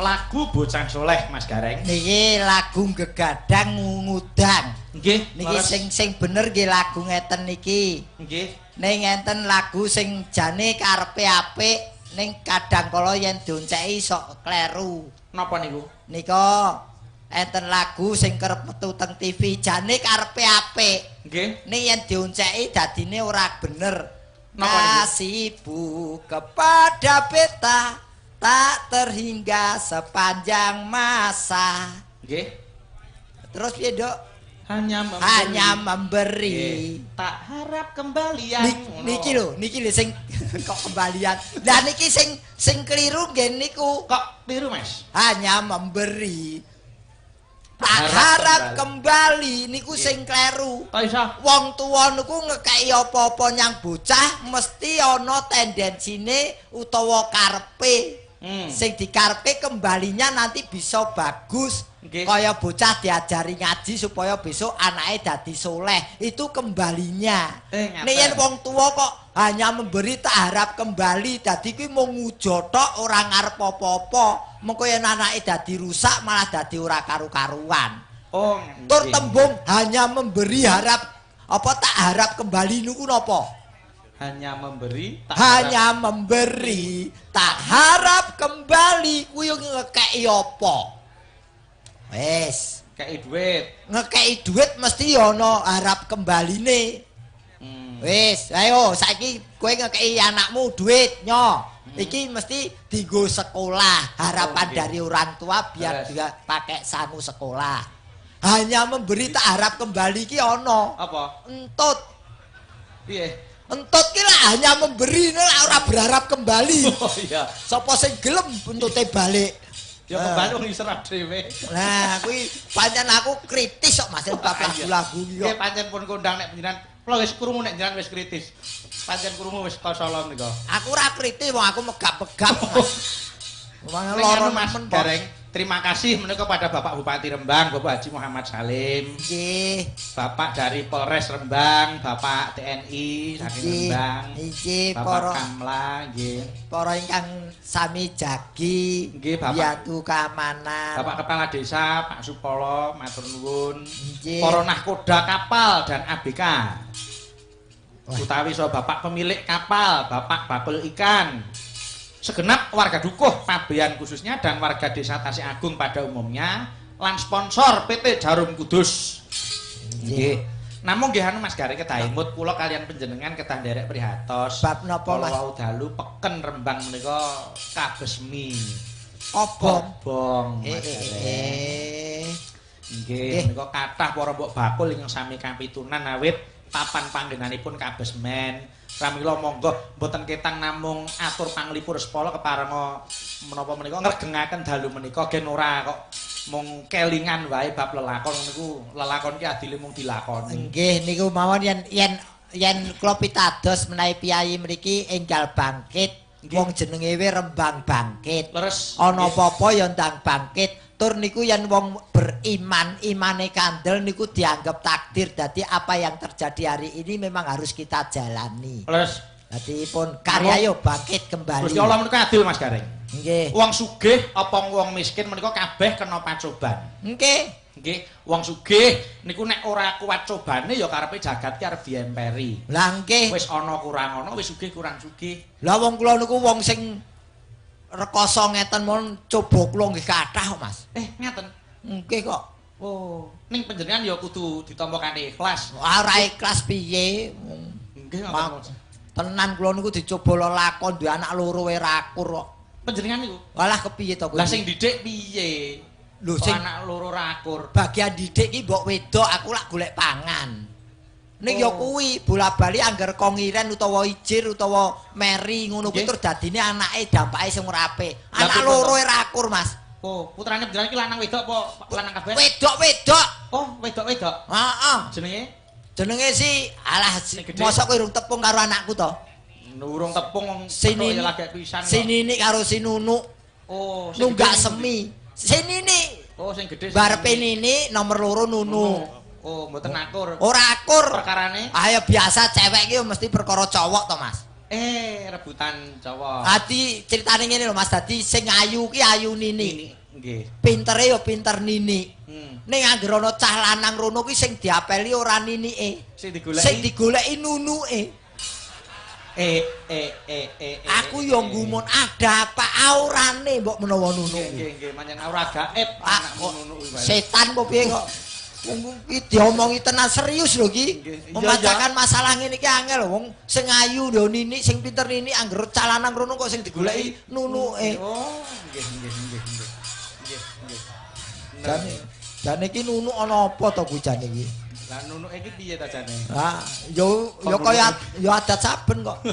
lagu Bocah Soleh Mas Gareng. Niki lagu gegadang ngudang. Nggih, Niki sing sing bener nggih lagu ngeten niki. Nggih. Ning enten lagu sing jane karepe apik ning kadang kala yen dionceki sok kleru. Napa niku? Nika enten lagu sing kerep metu teng TV jane karepe apik. Nggih. Ning yen dionceki dadine ora bener. Napa niku? Kasihku kepada beta tak terhingga sepanjang masa. Nggih. Terus piye, Dok? Hanya memberi. Hanya memberi. Nggih. Tak harap kembalian. Niki lho, niki lho sing kok kembalian. Lah niki sing sing keliru nggih niku. Kok keliru, Mas? Hanya memberi. Tak harap kembali niku sing kleru. Wong tuwa niku ngekeki apa-apa nyang bocah mesti ana tendensine utawa karepe. Sing dikarepke kembalinya nanti bisa bagus. Kaya bocah diajari ngaji supaya besok anake dadi soleh, itu kembalinya. Nek yen wong tuwa kok hanya memberi tak harap kembali, dadi kuwi mung ngujo tok ora ngarep apa-apa. Mengko yen anake dadi rusak malah dadi ora karu-karuan. Oh, tur tembung hanya memberi harap apa tak harap kembali niku napa? Hanya memberi tak hanya harap. Memberi tak harap kembali kuwi ngekeki apa? Wis, kei duit. Ngekeki duit mesti ana harap kembaline. Wis, ayo saiki kowe ngekeki anakmu duit nyo. Iki mesti dienggo sekolah, harapan dari orang tua biar dia pakai sangu sekolah. Hanya memberi tak harap kembali ki ana. Apa? Entut. Piye? Entut ki lah hanya memberi lah ora berharap kembali. Oh iya. Sapa sing gelem entute balik? Ya kembali wong iserap dhewe. Nah, kuwi pancen aku kritis kok Mas bab lagu-lagu iki kok. Nggih pancen pun kondang nek panjenengan kula wis krungu nek jenengan wis kritis. Pancen krungu wis kosolo menika. Aku ora kritis wong aku megap-megap. Wong lara Mas Gareng. Terima kasih menika pada Bapak Bupati Rembang, Bapak Haji Muhammad Salim. Nggih. Bapak dari Polres Rembang, Bapak TNI saking Rembang. Nggih, Bapak Kamla nggih. Para ingkang sami jagi, nggih Bapak biatu keamanan. Bapak Kepala Desa Pak Supolo matur nuwun. Nggih. Para nahkoda kapal dan ABK. Utawi so Bapak pemilik kapal, Bapak bakul ikan. Segenap warga Dukuh Pabean khususnya dan warga Desa Tasik Agung pada umumnya lan sponsor PT Jarum Kudus. Nggih. Namung nggih anu Mas Gareng kedah imut kula kalian panjenengan kedah nderek prihatos. Bab napa Mas? Wau dalu peken Rembang menika kabesmi. Kobong. Kobong. Nggih, menika kathah para mbok bakul ingkang sami kapitunan awit papan panggenanipun kabesmen. Pramila monggo mboten ketang namung atur panglipur sepala keparenga menapa menika ngregengaken dalu menika gen ora kok mung kelingan wae bab lelakon niku lelakon ki adile mung dilakoni. Nggih niku mawon yen kula pitados menawi piyayi mriki enggal bangkit wong jenenge we Rembang bangkit. Leres. Ana apa-apa ya ndang bangkit. Tur niku yen wong beriman, imane kandel niku dianggap takdir. Dadi apa yang terjadi hari ini memang harus kita jalani. Leres. Dadi pun karya yo bangkit kembali. Gusti Allah menika adil Mas Gareng. Nggih. Wong sugih apa wong miskin menika kabeh kena pacoban. Nggih. Nggih, wong sugih niku nek ora kuat cobane ya karepe jagat ki arep diemperi. Lah nggih. Wis ana kurang ana, wis sugih kurang sugih. Lah wong kula niku wong sing rekoso ngeten mon coba kula nggih kathah kok Mas. Ngeten. Nggih kok. Oh, ning panjenengan ya kudu ditampa kanthi ikhlas. Ora ikhlas piye? Nggih ngoten. Tenan kula niku dicoba lelakon duwe anak loro wae rakur kok. Panjenengan niku? Walah kepiye to kowe? Lah sing didik piye? Lho sing anak loro rakur. Bagian didik ki mbok wedok aku lak golek pangan. Ning ya kuwi bola-bali angger ko ngiren utawa ijir utawa meri ngono kuwi tur dadine anake dampake sing ora apik. Anak loro e rakur, Mas. Oh, putrane panjenengan iki lanang wedok apa lanang kabeh? Wedok-wedok. Oh, wedok-wedok. Heeh. Jenenge? Jenenge si alah mosok kowe urung tepung karo anakku to? Urung tepung wong ya lagek pisan. Si Nini karo si Nunu. Oh, nunggak semi. Si Nini. Oh, sing gedhe. Barepe Nini nomor loro Nunu. Oh, mboten akur. Ora akur. Perkarane? Ah ya biasa cewek iki mesti perkara cowok to, Mas. Rebutan cowok. Adi critane ngene lho, Mas. Dadi sing ayu ki ayu Nini. Nggih. Pintere ya pinter Nini. Ning anggere ana cah lanang rono ki sing diapeli ora Ninike. Sing digoleki. Sing digoleki Nunuke. Aku yo nggumun ada apa aurane mbok menawa Nunu. Nggih, nggih, pancen aura gaib anakmu Nunu kuwi. Setan apa piye kok? Wong iki diomongi tenan serius lho iki. Memecahkan masalah ngene iki angel lho. Wong sing ayu lho Nini, sing pinter Nini angger cah lanang rono kok sing digoleki Nunuke. Oh, nggih nggih nggih nggih. Nggih nggih. Jane jane iki Nunu ana apa to kuwi jane iki? Lah nunuke iki piye ta jane? Ah, yo yo kaya yo adat saben kok.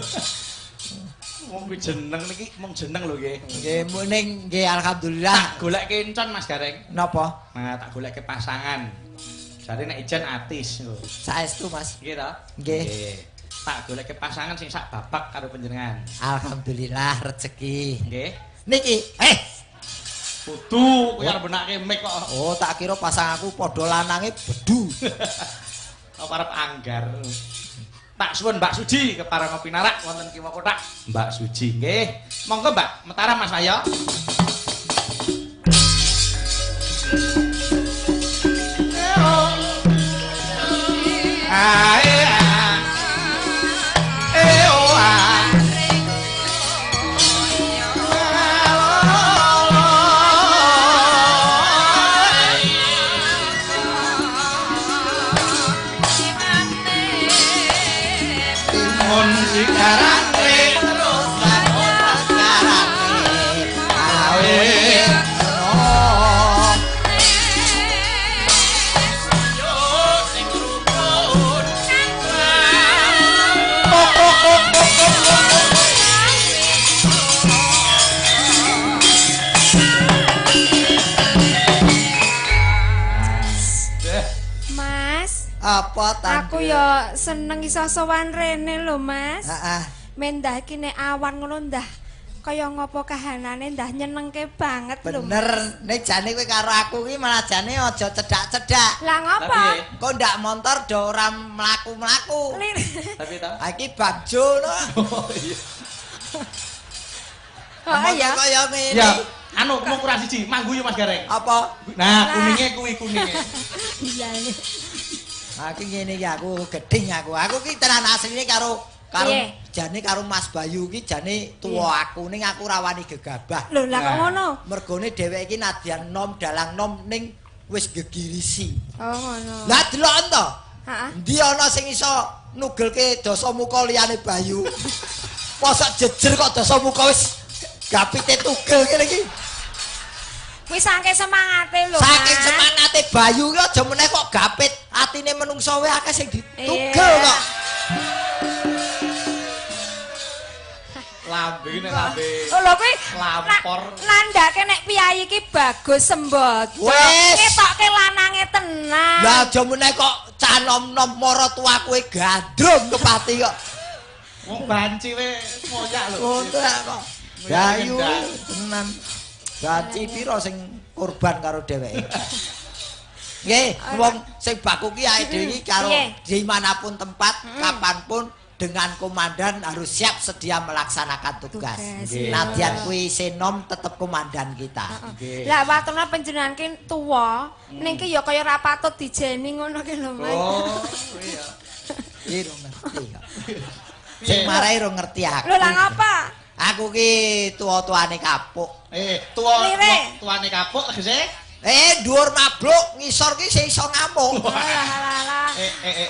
Wong kuwi jeneng niki mung jeneng lho nggih. Nggih, ning nggih alhamdulillah. Tak golekke encon Mas Gareng. Napa? Nah, tak golekke pasangan. Jare nek ijen atis lho. Saestu Mas. Nggih ta? Nggih. Tak golekke pasangan sing sak babak karo panjenengan. Alhamdulillah rezeki. Nggih. Niki, kudu kowe arep benake mic kok. Oh, tak kira pasang aku padha lanange bedu. Apa arep anggar. Tak suwun Mbak Suji kepareng pinarak wonten kiwa kothak. Mbak Suji nggih. Monggo Mbak, Mataram Mas Wahyo. Ae e o a. Apa ta? Aku ya seneng iso sowan rene lho, Mas. Heeh. Mendah iki nek awan ngono ndah kaya ngopo kahanane ndah nyenengke banget lho. Bener, nek jane kowe karo aku ki malah jane aja cedak-cedak. Lah ngopo? Kok ndak montor do ora mlaku-mlaku. Tapi ta? Ha iki bagjo no. Oh iya. Oh iya. Kaya ngene. Ya, anu mung kurang siji, mangguyu Mas Gareng. Apa? Nah, kuninge kuwi kuninge. Iya. Aku ngene iki aku gedhing aku. Aku ki tenan asline karo jane karo Mas Bayu ki jane tuwa aku ning aku ra wani gegabah. Lho lah kok ngono? Mergone dheweke iki nadyan nom dalang nom ning wis gegirisi. Oh ngono. Lah deloken to. Heeh. Endi ana sing iso nugelke dasamuka liyane Bayu? Mosok jejer kok dasamuka wis gapite tugel ngene iki. Kuwi saking semangate lho. Saking semangate Bayu ki aja meneh kok gapit atine menungso wae akeh sing ditugel kok. Lambe iki nek lambe. Oh lho kuwi lampor. Nandhake nek piyayi iki bagus sembodo. Ketoke lanange tenan. Lah aja meneh kok cah nom-nom mara tuwa kowe gandrung kepati kok. Wong banci we moyak lho. Ngono kok. Bayu tenan. Banci pira sing korban karo dheweke. Nggih, wong sing baku ki awake dhewe iki karo dimanapun tempat, kapanpun dengan komandan harus siap sedia melaksanakan tugas. Nadyan kuwi senom tetep komandan kita. Lah watuna panjenengan ki tuwa, ning ki ya kaya ora patut dijeni ngono ki lho, Mas. Oh, iya. Iki ro ngerti kok. Sing marai ro ngerti aku. Lho lah ngapa? Aku ki tuwa-tuane kapuk. Tuwa-tuane kapuk tegese? Dhuwur mabluk ngisor ki sing iso ngamuk. Alah alah.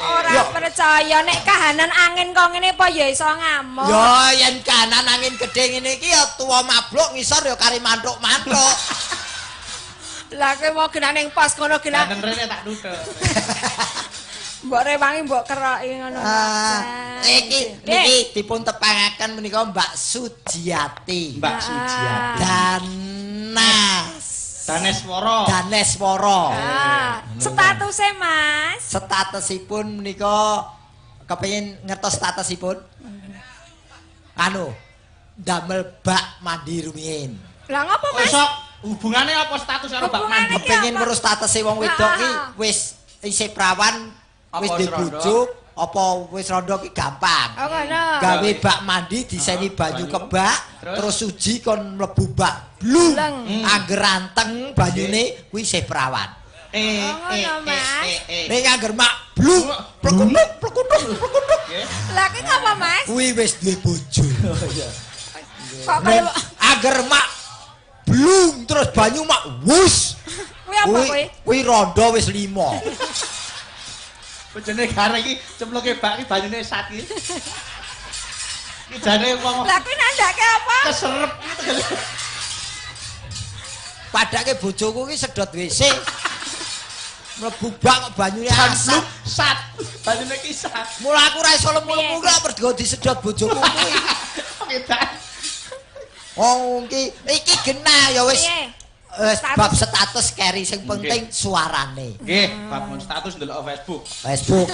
Ora percaya nek kahanan angin kok ngene apa ya iso ngamuk. Ya yen kahanan angin gedhe ngene iki ya tuwa mabluk ngisor ya kari mantuk-mantuk. Lah kowe mau genah ning pos kono genah. Kahanan rene tak nuthuk. Mbok rewangi mbok keroki ngono. Iki niki dipun tepangaken menika Mbak Sujiati. Mbak Sujiati. Daneswara. Daneswara. Statuse Mas. Statusipun menika kepengin ngertos statusipun? Anu, ndamel bak mandi rumiyin. Lah ngopo Mas? Sok hubungane apa status karo bak mandi? Kepengin weruh statuse wong wedok ki wis isih prawan, wis dibujuk apa wis rondo ki gampang. Oh ngono. Gawe bak mandi diseni banyu kebak, terus suji kon mlebu bak. Blung. Angger anteng banyune kuwi isih prawan. Ning angger mak blung, plekunduk plekunduk plekunduk. Lah kuwi ngapa Mas? Kuwi wis duwe bojo. Iya. Kok kaya angger mak blung terus banyu mak wus. Kuwi apa kuwi? Kuwi rondo wis 5. Bojone Gareng iki cemplunge bak iki banyune sat iki. Iki jane wong. Lah kuwi nandhake apa? Keserep iki. Padake bojoku iki sedot WC. Mlebu bak kok banyune asap sat. Banyune iki sat. Mula aku ora iso lemu-lemu kok mergo disedot bojoku kuwi. Edan. Wong iki genah ya wis. Wis bab status keri sing penting suarane. Nggih, bab status ndelok Facebook. Facebook.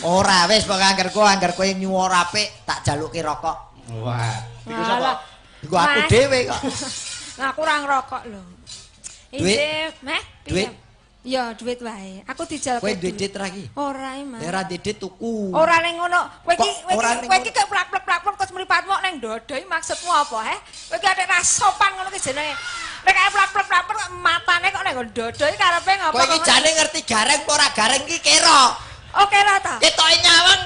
Ora wis pokoke angger kowe nyuwara apik tak jaluki rokok. Wah, iku sapa? Iku aku dhewe kok. Lah aku ora ngrokok lho. Isih, meh piye? Ya duit wae. Aku dijalke. Kowe duwe duit ra iki? Ora, Mas. Ya ora duit tuku. Ora ning ngono. Kowe iki kowe iki kok plak-plak-plak terus mripatmu ning dada iki maksudmu apa, he? Kowe iki atik ra sopan ngono ki jenenge. Nek kae plak-plak-plak matane kok ning dada iki karepe ngopo? Kowe iki jane ngerti gareng apa ora gareng iki kira. Oh, kira ta? Ketoke nyawang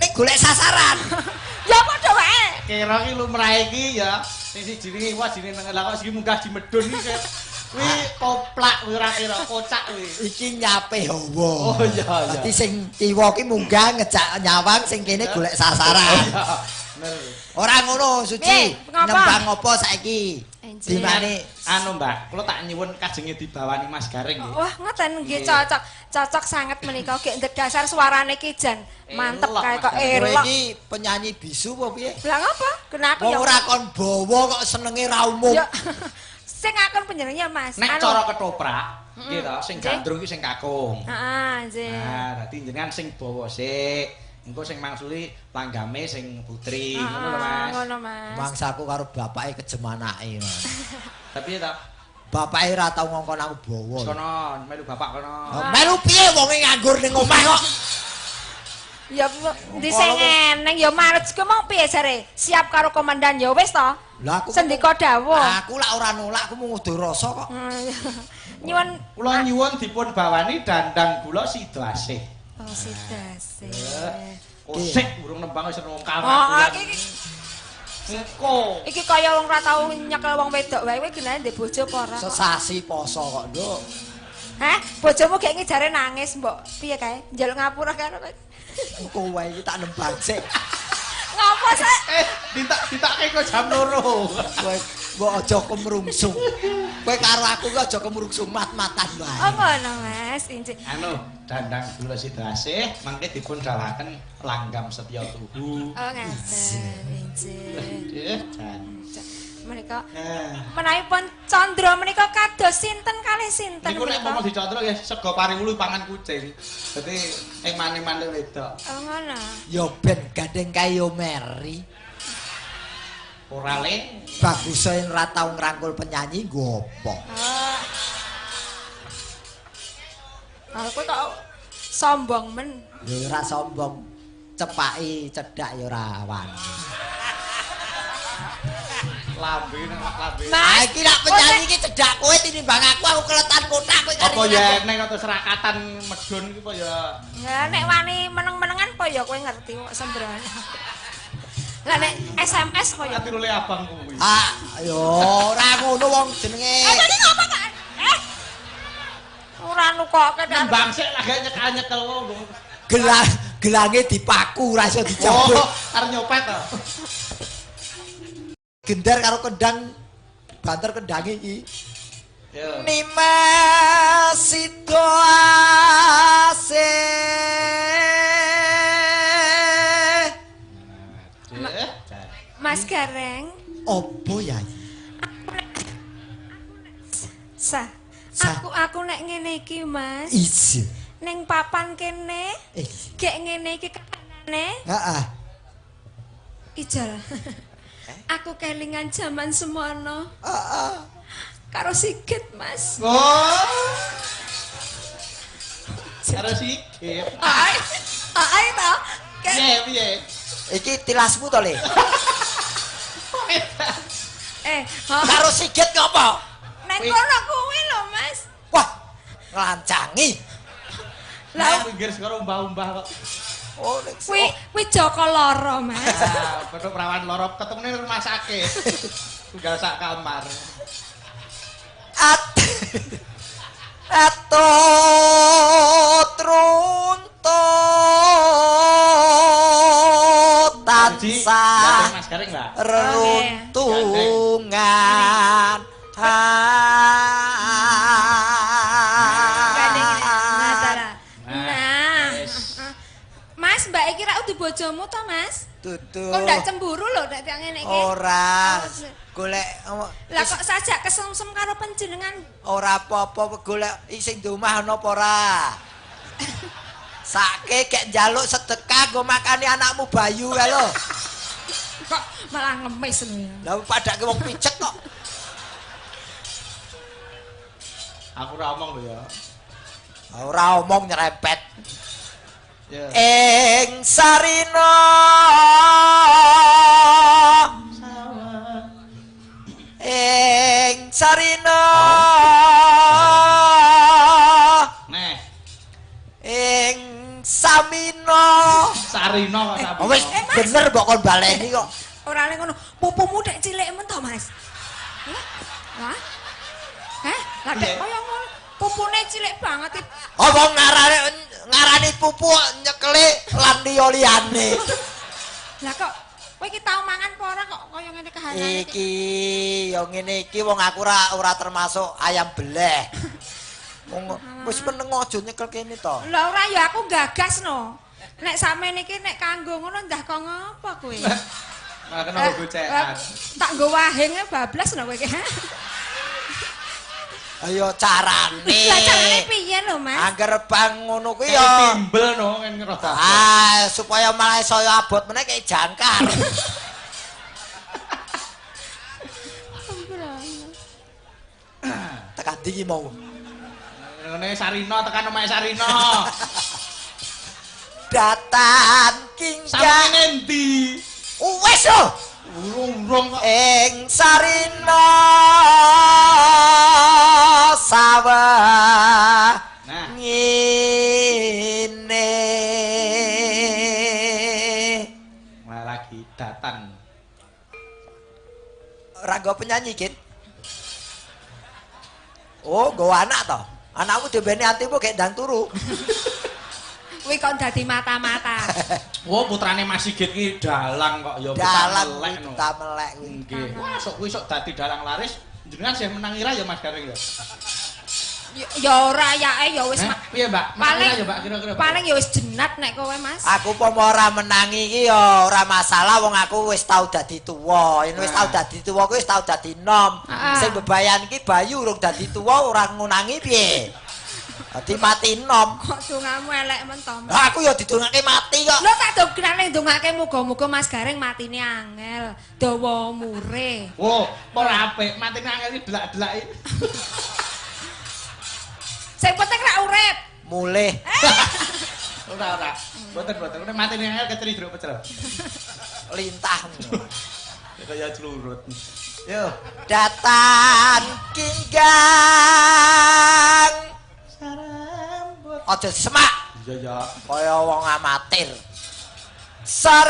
ning golek sasaran. Ya padha wae. Kira iki lumrahe iki ya. Sing siji iki wah jenenge nang lah kok sing munggah di medun iki. Kuwi koplak kuwi ora kira kocak kuwi. Iki nyape hawa. Oh iya iya. Dadi sing kiwa ki munggah ngejak nyawang sing kene golek sasaran. Bener. Ora ngono Suci. Nembang apa saiki? Dimane anu Mbak, kula tak nyuwun kajenge dibawani Mas Gareng nggih. Wah, ngoten nggih cocok. Cocok sanget menika gek ndedasar suarane ki jan mantep kae kok elok. Kowe iki penyanyi bisu apa piye? Lah ngapa? Kenapa ya? Ora kon bawa kok senenge ra umum. Sing akon panjenengannya Mas. Nek cara ketoprak, nggih to, sing gandrung iki sing kakung. Heeh, nggih. Nah, dadi jenengan sing bawa sik, engko sing mangsuli langgame sing putri, ngono lho Mas. Ngono Mas. Mangsaku karo bapake kejem anake, Mas. Tapi ta bapake ora tau ngongkon aku bawa. Wis kono, melu bapak kono. Melu piye wonge nganggur ning omah kok. Ya ndi sing eneng ya manut ku mau piye jare? Siap karo komandan ya wis to. Lah aku sendika dawuh. Aku lak ora nolak, aku mung ngudu rasa kok. Nyuwun kula nyuwun dipun bawani dandang gula Sidoasih. Oh Sidoasih. Kosik urung nembang wis rongkal. Oh iki engko. Iki kaya wong ora tau nyekel wong wedok wae kowe genane ndek bojo apa ora? Sesasi poso kok, Nduk. Hah? Bojomu gek ngejare nangis, mbok. Piye kae? Njaluk ngapura karo kowe. Kowe iki tak nembang sik. Ngapa sik? Ditake kok jam 2. Kowe mbok aja kemrungsung. Kowe karo aku ki aja kemrungsung mat-matan wae. Oh ngono Mas, injih. Anu, dandang gula Sidoasih mangke dipun dalaken langgam setya tuhu. Oh ngaten, injih. Jan. Menika menawi pun candra menika kados sinten kalih sinten niku nek umpama dicandra ya sego pariwulu pangan kucing. Dadi ing mane-mane wedok. Oh ngono. Ya ben gandeng kae yo meri. Ora le. Baguse yen ora tau ngrangkul penyanyi nggo apa? Ah kowe kok sombong men. Ya ora sombong. Cepaki cedhak ya ora wani. Lambe nang lambe. Ah iki lak penyanyi iki cedhak kowe tinimbang aku keletan kotak kowe. Apa ya nek atau serakatan medun iki apa ya? Ya nek wani meneng-menengan apa ya kowe ngerti kok sembrono. Lah nek SMS kok ya. Atirule abang kuwi. Ah yo ora ngono wong jenenge. Eh tadi ngapa kok? Eh. Ora nukoke nembang sik lagi nyekel-nyekel wong. Gelang gelange dipaku ora iso dicabut. Oh, arep nyopet to. Gender karo kendang banter kendange iki. Nimas Sidoasih. Mas Gareng. Opo ya? Sa. Aku nek ngene iki, Mas. Iya. Ning papan kene. Gek ngene iki kahanane. Heeh. Ijol. Aku kelingan jaman semono. Heeh. Karo Sigit, Mas. Oh. Karo Sigit. Ai. Ai ta. Piye piye? Iki tilasmu to, Le? Karo Sigit ngopo? Neng kono kuwi lho, Mas. Wah, nglancangi. Lah pinggir segara umbah-umbah kok. Oh, kuwi kuwi Joko Loro, Mas. Ah, petuk perawan loro ketemune rumah sakit. Tunggal sak kamar. Ato trunto tansah reruntungan. Nah, Mas, Mbak iki rak udu bojomu to, Mas? Dudu. Kok ndak cemburu lho nek tiyang ngene iki? Ora. Golek lah kok sajak kesemsem karo panjenengan? Ora apa-apa golek sing di omah ana apa ora? Sake gek njaluk sedekah nggo makani anakmu Bayu kae lho. Kok malah ngemis lho ya. Lah padake wong picek kok. Aku ora omong lho ya. Ora omong nyerempet. Yeah. Ing sarina sawah. Ing sarina neh. Ing samina sarina kok samina. Wis bener mbok kon baleni kok. Ora le ngono. Pupumu dek cilik men to, Mas? Hah? Hah? Lah dek kaya ngono. Pupune cilik banget. Apa ngarani pupu nyekele lan liya-liyane. Lah kok kowe iki tau mangan apa ora kok kaya ngene kahanane iki? Ya ngene iki wong aku ora termasuk ayam beleh. Wong wis meneng aja nyekel kene to. Lah ora ya aku gagas no. Nek samene iki nek kanggo ngono ndah kok ngopo kowe? Malah kena gocekan. Tak nggo wahing bablas no kowe iki. Ayo carane. Lah carane piye lho, Mas? Angger bang ngono kuwi ya timbel no ngene rada. Ah, supaya malah saya abot meneh kaya jangkar. Tekan ndi mau? Ngene Sarina tekan omahe Sarina. Datan kingga. Samene endi? Wis lho. Urung-urung kok. Ing Sarina sawah ngene. Nah lagi datan. Ora nggo penyanyi, Git. Oh, nggo anak to. Anakmu diombeni atimu gek ndang turu. Kuwi kok dadi mata-mata. Oh, putrane Mas Sigit ki dalang kok ya dalang melek no. Buta melek kuwi. Nggih. Wah, sok kuwi sok dadi dalang laris. Jenengan sih menang ira ya Mas Gareng ya? Ya ora yae ya wis. Piye, Mbak? Paling ya, Mbak kira-kira. Paling ya wis jenat nek kowe, Mas. Aku pomo ora menangi iki ya ora masalah wong aku wis tau dadi tuwa. Yen wis tau dadi tuwa kuwi wis tau dadi nom. Sing bebayan iki Bayu urung dadi tuwa ora ngunangi piye? Dadi mati nom. Kok dongamu elek men to? Lah aku ya didongake mati kok. Lho tak dongakne ndongake muga-muga Mas Gareng matine angel, dawa umure. Wo, ora apik, matine angel iki delak-delaki. Sing penting rak urip. Mulih. Ora ora. Mboten-mboten. Nek matine angel keceri jeruk pecel. Lintah. Kaya clurut. Yo, datan kinggang. Sarambut. Aja semak. Iya ya. Kaya wong amatir. Sarambut.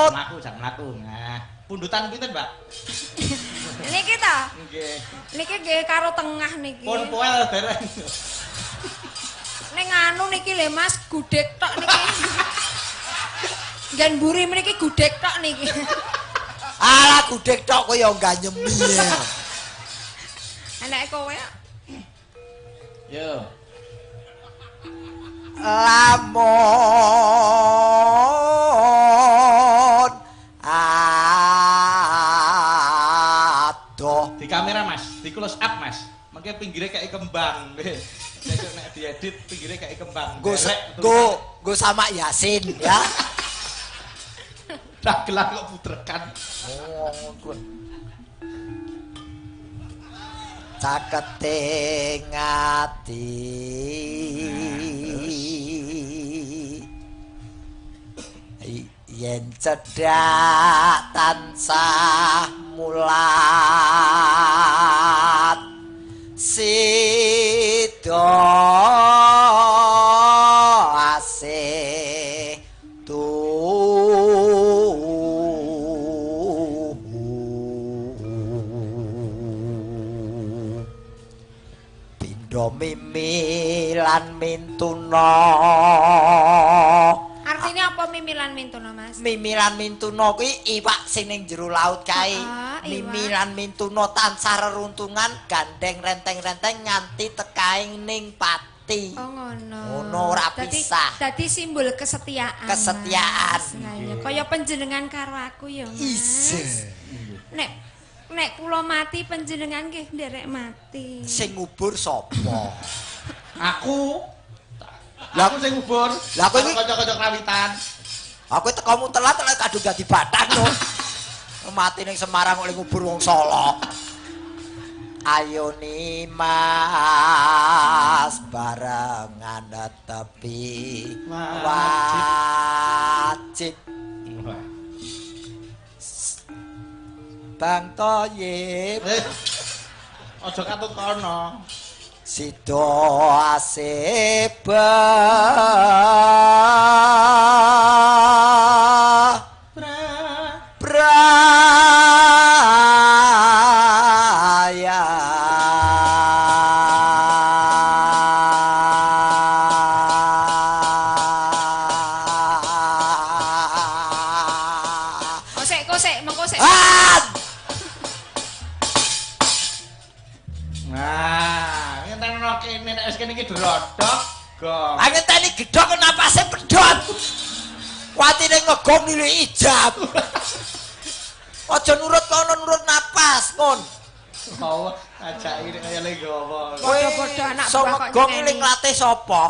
Mlaku jan mlaku. Nah, pundutan pinten, Mbak? Niki ta? Nggih. Niki nggih karo tengah niki. Pun poel dereng. Ning anu niki lho Mas, gudeg tok niki. Nggen mburi mriki gudeg tok niki. Alah gudeg tok kowe ya ganyemi ya. Anake kowe. Yo. Lamun adoh. Di kamera Mas, di close up Mas. Mengke pinggire kayak kembang. Besok nek diedit pinggire kayak kembang. Go sama Yasin ya. Dagelan kok putrekan. Oh, cakete ngati. Yen cedhak tansah mulat sida asih pindha mimi lan mintuna. Artinya apa mimi lan mintuna, Mas? Mimi lan mintuna kuwi iwak sing ning jero laut kae. Mimi lan Mintuna tansah reruntungan gandeng renteng-renteng nganti tekaing ning pati. Oh ngono. Ngono ora pisah. Dadi simbol kesetiaan. Kesetiaan. Kaya panjenengan karo aku ya, Mas. Isih. Nek kula mati panjenengan nggih nderek mati. Sing ngubur sapa? Aku. Lah aku sing ngubur. Lah kowe iki kanca-kanca krawitan. Aku tekamu telat lek kadung dadi bathang lho. Mati ning Semarang kok ngubur wong Solo. Ayo Nimas barengan tepi wajib. Bang Toyib aja katut kono. Sida aseba braya. Kosek, mengko sik. Nah, ngenteni kene nek wis kene iki drodok gong. Ah ngenteni gedhok napase pedhot. Kuatine ngegong nilai ijab. Aja nurut kono nurut napas kon. Oh, ajaki nek kaya le gowo. Padha-padha anak buah kok. Ngegong ning nglatih sapa?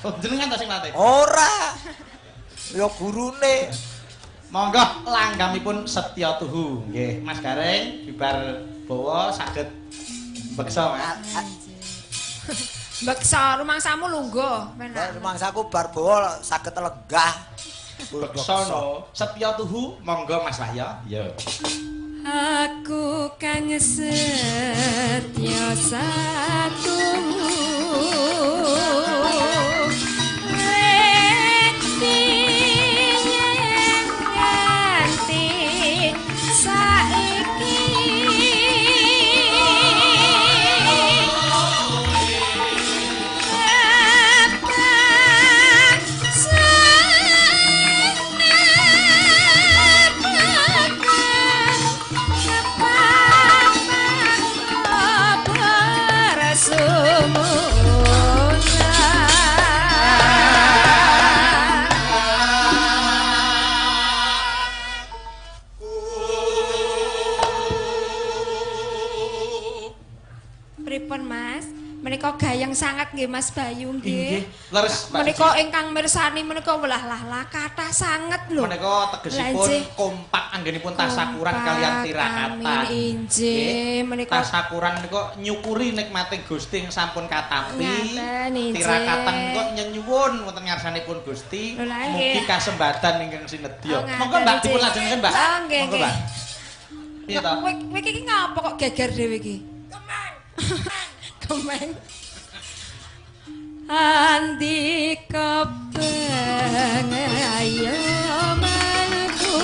Oh, jenengan ta sing nglatih? Ora. Ya gurune. Monggo langgamipun setya tuhu. Nggih, Mas Gareng bibar bawa saged beksa, Mas. Beksa rumangsamu lungguh, penak. Rumangsaku bar bawa saged lenggah. Beksa no. Setya tuhu, monggo Mas Wahya. Iya. Aku kang setya satu. Menika gayeng sangat nggih Mas Bayu nggih. Leres Mbak. Menika ingkang mirsani menika welah-lah kathah sanget lho. Menika tegesipun kompak anggenipun tasakuran kalian tirakatan. Injih menika tasakuran menika nyukuri nikmating Gusti ing sampun katampi. Tirakatan menika nyenyuwun wonten ngarsanipun Gusti mugi kasembadan ingkang sinedya. Monggo Mbak dipun lajengaken Mbak. Monggo Mbak. Piye to? Kowe iki ngapa kok geger dhewe iki? Kemeng. Kemeng. Andika pengayomanku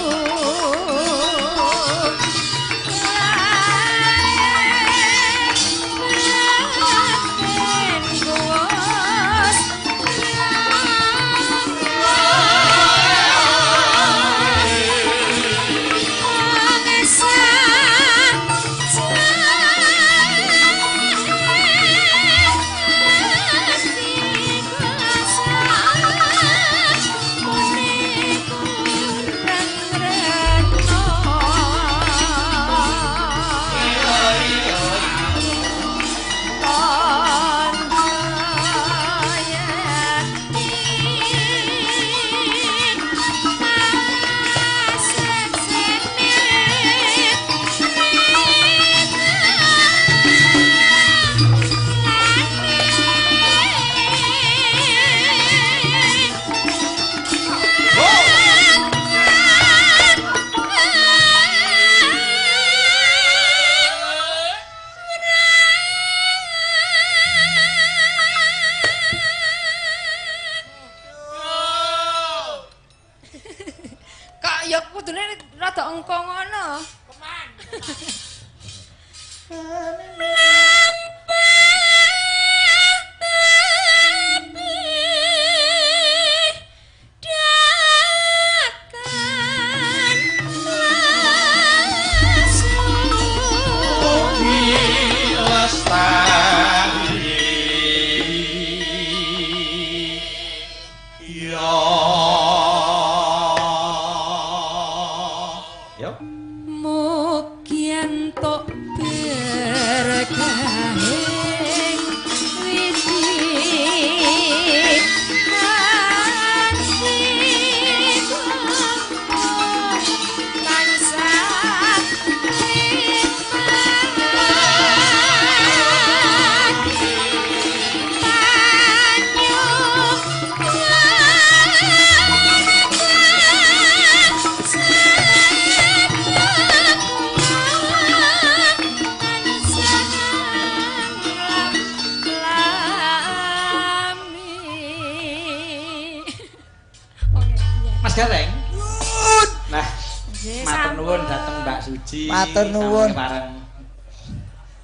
Matur nuwun dhateng Mbak Suci. Matur nuwun.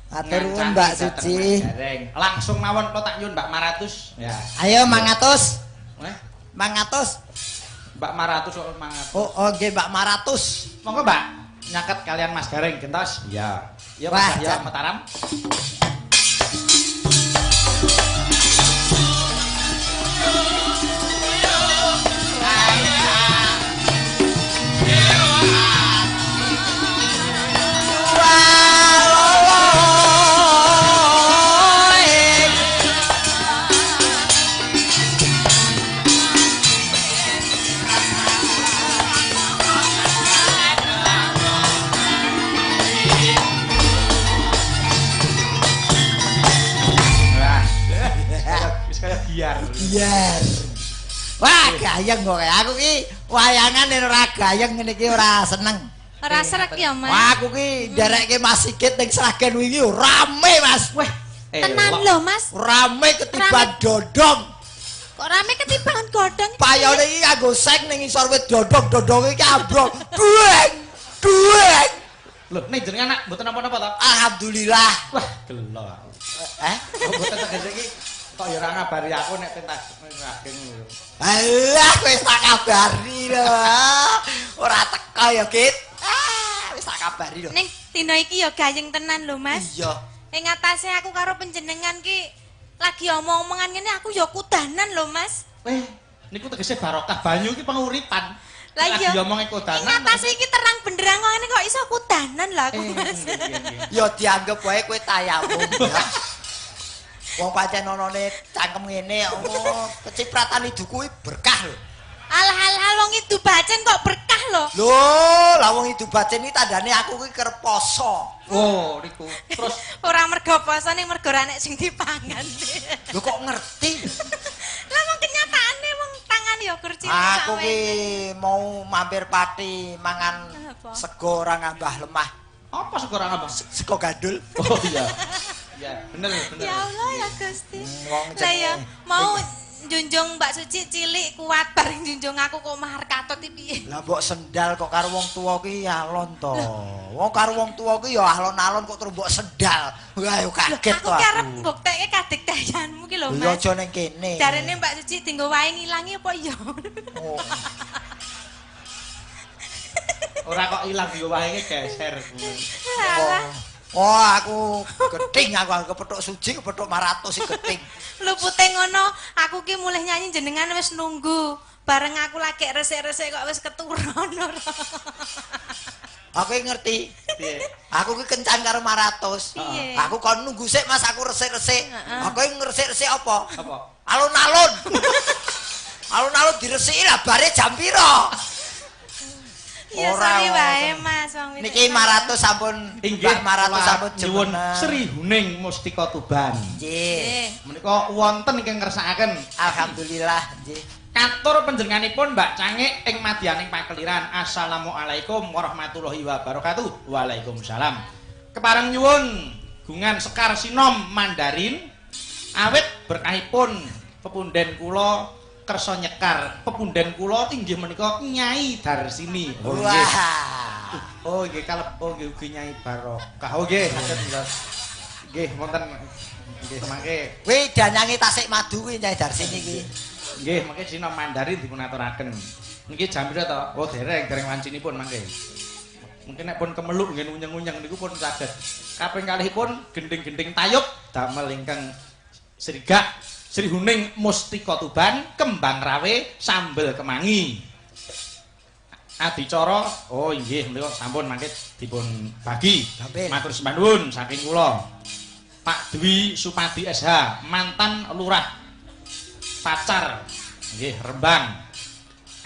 Matur nuwun Mbak Suci. Langsung mawon kula tak nyuwun Mbak Maratus. Ya. Ayo 500. Eh? 500. Mbak Maratus kok 500. Oh, nggih Mbak Maratus. Monggo Mbak, nyaket kalian Mas Gareng gentos. Iya. Ya Mas ya Mataram. Biar. Wah, gayeng kok. Aku ki wayangan nek ora gayeng ngene iki ora seneng. Ora srek ya, Mas. Wah, aku ki nderekke Mas Sigit ning Sragen wingi rame, Mas. Wah, tenan lho, Mas. Rame ketiban dodong. Kok rame ketiban godhong? Payone iki nganggo seng ning ngisor wit dodong, dodonge iki ambrol. Dueng! Dueng! Lho, nek jenengan nak mboten napa-napa to? Alhamdulillah. Wah, gelo. Eh, mboten tegese iki kok ya ora ngabari aku nek pentas Sragen lho. Alah, wis tak kabari lho. Ora teko ya, Git. Ah, wis tak kabari lho. Ning dina iki ya gayeng tenan lho, Mas. Iya. Ing atase aku karo panjenengan ki lagi omong-omongan ngene aku ya kudanan lho, Mas. Eh, niku tegese barokah banyu iki penguripan. Lah iya. Lagi omonge kudanan. Ing atase iki terang benderang ngene kok iso kudanan lho aku, Mas. Ya dianggep wae kowe tayamum. Wong pancen onone cangkem ngene, oh, kecipratan idu kuwi berkah lho. Alah-alah wong idu bacen kok berkah lho. Lho, lah wong idu bacen iki tandane aku kuwi kerep poso. Oh, niku. Terus ora mergo poso ning mergo ora nek sing dipangan. Lho kok ngerti? Lah wong kenyataane wong tangan ya kur cilik. Aku ki mau mampir pati mangan sego ora ngambah lemah. Apa sego ora ngambah? Sego gandul. Oh iya. Ya, bener, bener. Ya Allah ya Gusti. Lah ya mau njunjung Mbak Suci cilik kuat bareng njunjung aku kok mahar katut iki piye? Lah mbok sendal kok karo wong tuwa ki alon to. Wong karo wong tuwa ki ya alon-alon kok terus mbok sendal. Wah yo kaget to. Aku ki arep mbuktekke kadikdayanmu ki lho, Mas. Ya aja ning kene. Jarene Mbak Suci dienggo wae ngilangi apa iya? Oh. Ora kok ilang dienggo wae geser. Alah. Oh, aku geting, aku kepethuk Suci, kepethuk 500 sih geting. Lupute ngono, aku ki mulih nyanyi jenengan wis nunggu. Bareng aku lagi resik-resik kok wis keturun ora. Aku ngerti. Piye? Aku ki kencan karo 500. Aku kon nunggu sik Mas, aku resik-resik. Aku ngresik-resik apa? Apa? Alun-alun. Alun-alun diresiki lah bare jam pira? Ya sorry wae Mas wong niki 500 sampun inggih 500 sampun nyuwun Sri Huning Mustika Tuban. Nggih. Menika wonten ingkang ngersakaken. Alhamdulillah nggih. Katur panjenenganipun Mbak Cangik ing madyaning pakeliran. Assalamualaikum warahmatullahi wabarakatuh. Waalaikumsalam. Kepareng nyuwun gungan Sekar Sinom Mandarin awit berkahipun pepunden kula kersa nyekar pepunden kula inggih menika Nyai Darsini. Oh nggih. Oh nggih kaleb oh nggih ugi Nyai Barokah. Oh nggih saged nggih wonten nggih mangke. Kuwi danyange Tasik Madu kuwi Nyai Darsini iki. Nggih mangke Sinom Mandarin dipun aturaken. Niki jam pira to? Oh dereng, dereng wancinipun mangke. Mungkin nek pun kemeluk nggih unyeng-unyeng niku pun saged. Kaping kalihipun gending-gending tayub damel ingkang srigak Sri Huning Mustika Tuban, Kembang Rawe, Sambel Kemangi. Adicara, oh inggih menika sampun mangke dipun bagi. Matur sembah nuwun saking kula. Pak Dwi Supadi SH, mantan lurah Pacar, nggih Rembang.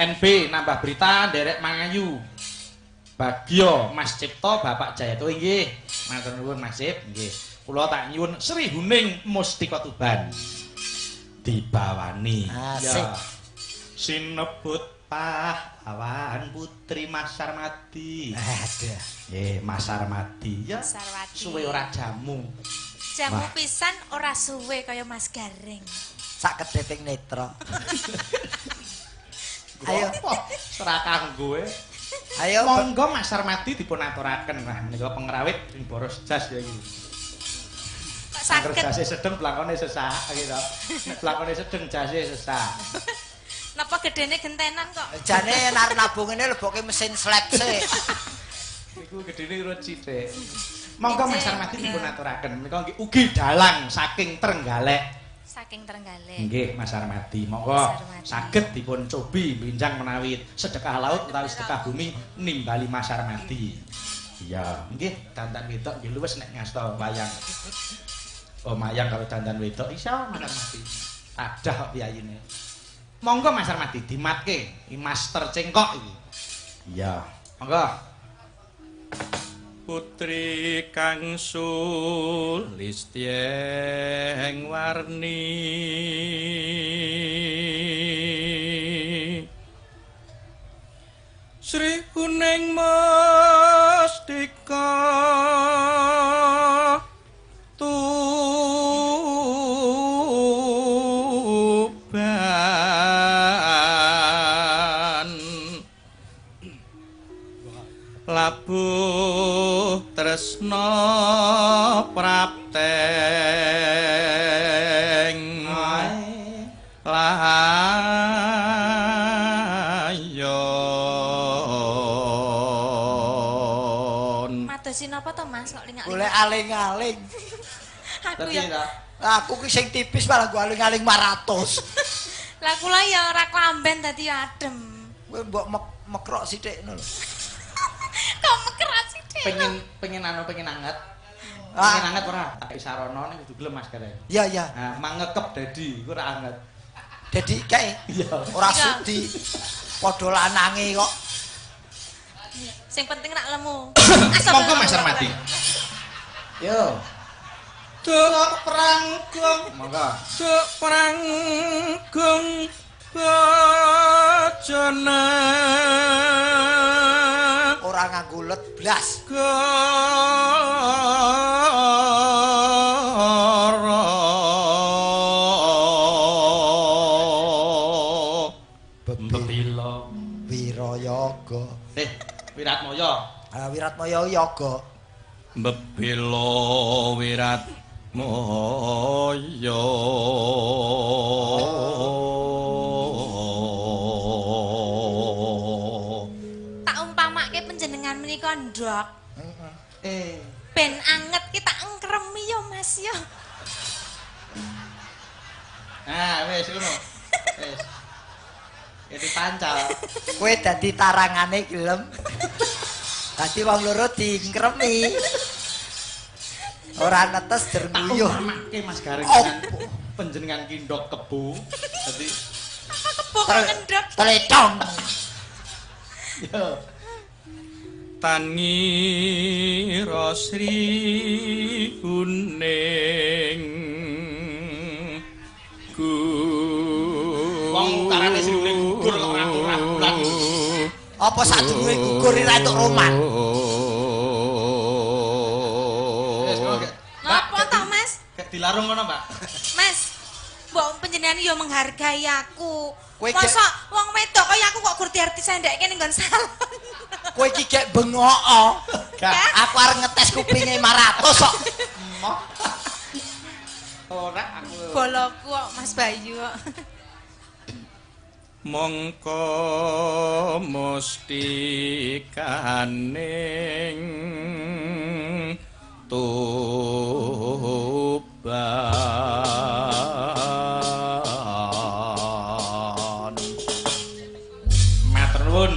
NB nambah berita nderek mangayu. Bagyo Mas Cipto Bapak Jayato inggih. Matur nuwun Mas Cip, nggih. Kula tak nyuwun Sri Huning Mustika Tuban. Dibawani. Asik. Sinebut pahlawan putri Mas Sarmadi. Aduh. Nggih, Mas Sarmadi. Ya. Suwe ora jamu. Jamu pisan ora suwe kaya Mas Gareng. Sak kedeping netra. Ayo serakah kowe. Ayo monggo Mas Sarmadi dipun aturaken. Nah menika pengrawit ing boros jas ya iki. Kok saged jase sedeng blangkone sesak gitu. Nek blangkone sedeng jase sesak. Napa gedene gentenan kok? Jane nek nabung ngene leboke mesin slep sik. Niku gedene urut sithik. Monggo Mas Sarmadi dipun aturaken. Menika nggih ugi dalang saking Trenggalek. Saking Trenggalek. Nggih Mas Sarmadi, monggo saged dipun cobi benjang menawi sedekah laut utawi sedekah bumi nimbali Mas Sarmadi. Iya, nggih dandan wedok nggih luwes nek ngasta wayang. Oh mayang karo dandan wedok iso Mas Sarmadi. Adah kok piyayine. Monggo Mas Sarmadi dimatke, iki master cengkok iki. Iya, monggo. Putri kang sulistyeng warni Sri Kuning Mustika Tuban labuh tresna prapteng layon. Madosi napa to Mas kok lingak-lingak? Golek aling-aling. Aku ya. Aku ki sing tipis malah gua aling-aling 500. Lah kula ya ora klamben dadi ya adem. Kowe mbok mekrok sithik ngono lho. Kok mekrok sithik? Pengen anu pengen anget. Pengen anget ora? Tak sarana ning kudu gelem Mas Gareng. Iya, iya. Nah, mangekep dadi iku ora anget. Dadi kae. Iya. Ora sudi. Padha lanange kok. Sing penting rak lemu. Monggo Mas Sarmadi. Yo. Duk pranggung. Monggo. Duk pranggung bojone. Ora nganggo let blas. Gara. Bebila Wirayaga. Wiratmaya. Ah Wiratmaya yoga. Bebila Wiratmaya. Tak umpamake panjenengan menika ndok. Heeh. Ben anget ki tak engkremi yo Mas yo. Nah, wis ngono. Wis. Iki pancal. Kowe dadi tarangane gelem. Dadi wong loro diengkremi. Ora netes der nguyuh. Tak umpamake Mas Gareng panjenengan ki ndok kebo. Dadi apa kebo kok ngendhok? Tletong. Yo. Tangira Sri Kuning ku wong ukarane Sri Kuning gugur kok ora turah. Apa sadurunge gugur ora entuk roman? Napa to Mas? Gek dilarung ngono, Mbak. Mas, mbok panjenengan yo menghargai aku. Masa wong wedok kaya aku kok gur diarti sendeke ning nggon salon. Kowe iki gek bengok. Aku arep ngetes kupinge 500 kok. Emoh. Ora aku. Boloku kok Mas Bayu kok. Mongko mustikaning Tuban. Matur nuwun.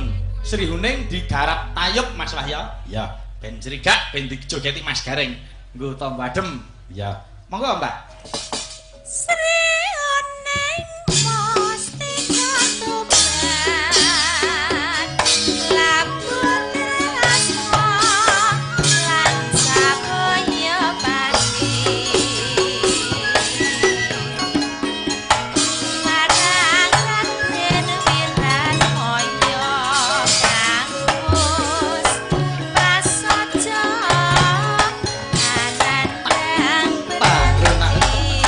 Sri Huning digarap tayub Mas Wahya. Ya, ben crigak ben dijogeti Mas Gareng. Nggo tombo adem. Ya. Monggo, Mbak. Sri Huning mustika Tuban. Labuh tresna lan saboya pati. Marang Raden Wiratmaya kang wus prasaja anandang berarti.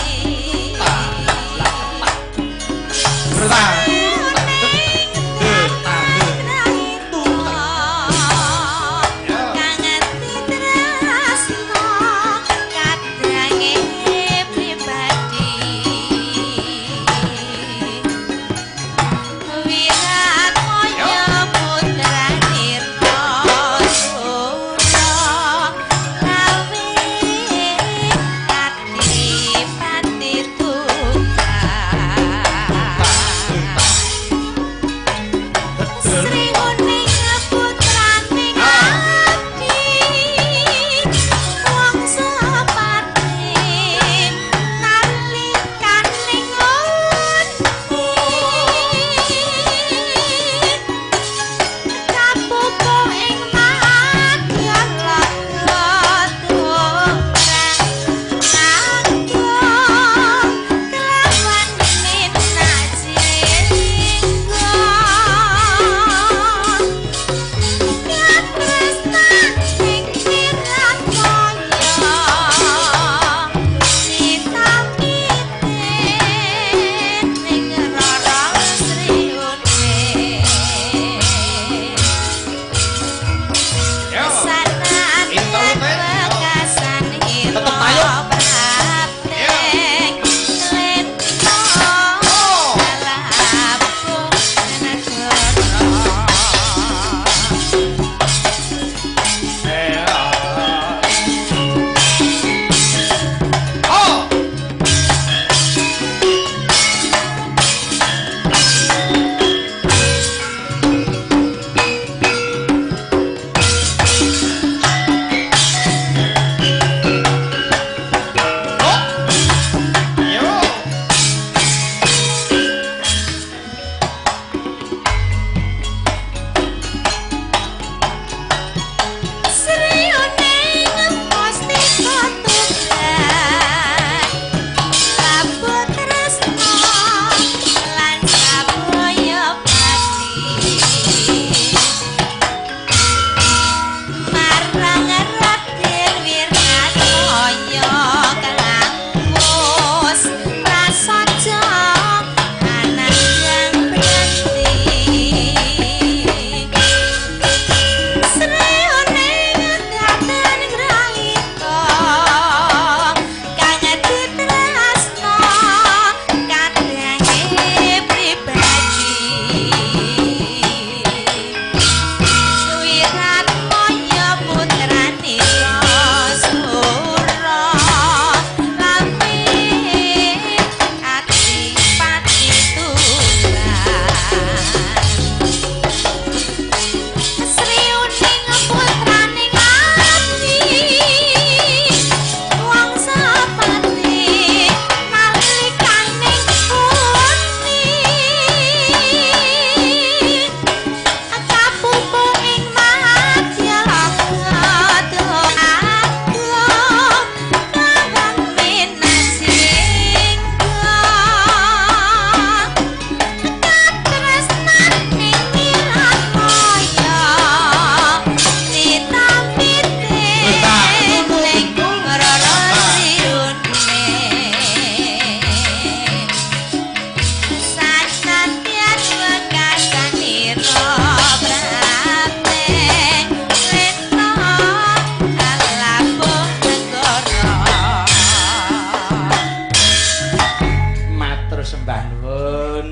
sembah nuwun.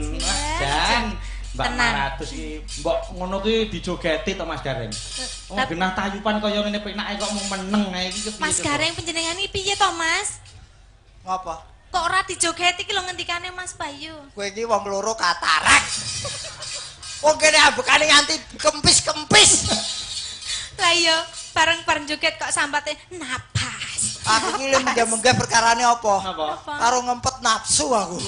Jan Mbak Maratus iki mbok ngono ki dijogeti to Mas Gareng. Wong genah tayupan kaya ngene penake kok mung meneng ae iki kepiye. Mas Gareng panjenengan iki piye to Mas? Ngopo? Kok ora dijogeti iki lho ngendikane Mas Bayu. Kowe iki wong loro katarak. Wong kene ambekane nganti kempis-kempis. Lah iya, bareng-bareng joget kok sambate napas. Aku iki menggeh-menggeh perkarane apa? Karo ngempet nafsu aku.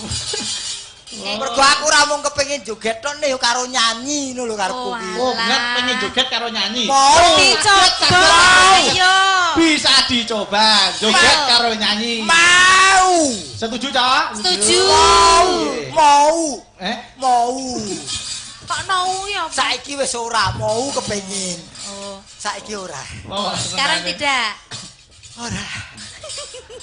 Mergo aku ora mung kepengin joget tok nih karo nyanyi ngono lho karepku iki. Oh, nget pengen joget karo nyanyi. Mau dicoba. Ayo. Bisa dicoba joget karo nyanyi. Mau. Setuju, Cak? Setuju. Mau. Mau. Kok mau ya? Saiki wis ora mau kepengin. Oh. Saiki ora. Oh, sekarang tidak. Ora.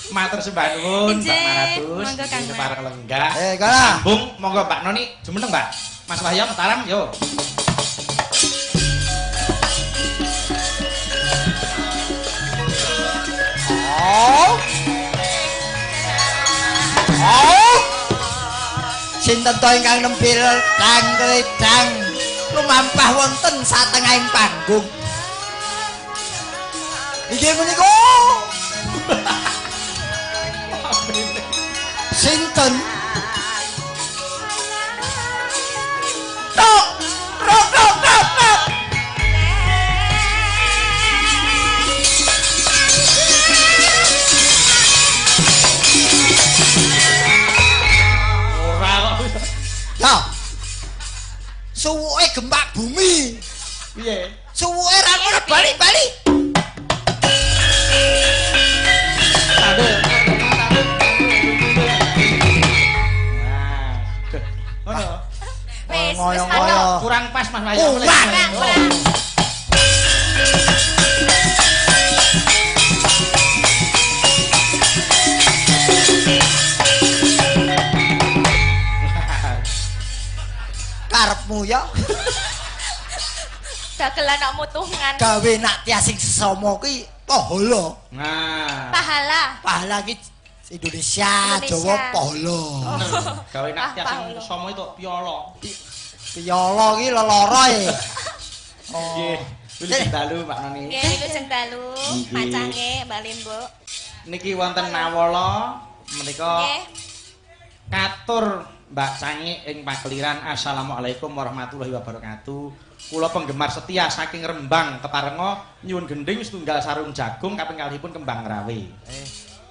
Matur sembah nuwun Mbak Maratus. Kepareng lenggah. Sambung monggo Mbak Noni jumeneng Mbak. Mas Wahyo Mataram yo. Oh. Oh. Sinten to ingkang nempil dang kledang lumampah wonten satengahing panggung. Inggih menika. Sinten? Tok, rok rok rok rok. Ora kok. Ya. Suwuke gempak bumi. Piye? Suwuke ra ngono bali-bali. Wis kurang pas Mas Wahyu. Kurang. Karepmu ya. Dagelan kok mutungan. Gawe nak tias sing sesama kuwi pahala. Nah. Pahala. Pahala ki Indonesia, Jawa pahala. Gawe nak tias sing sesama itu piala. Piala ki lelara e. Nggih, wilujeng dalu Mbak Noni. Nggih, wilujeng dalu, macange Mbak Limbuk. Niki wonten nawala menika katur Mbak Cangi ing pakeliran. Assalamualaikum warahmatullahi wabarakatuh. Kula penggemar setia saking Rembang keparenga nyuwun gendhing setunggal sarung jagung kaping kalihipun kembang rawe.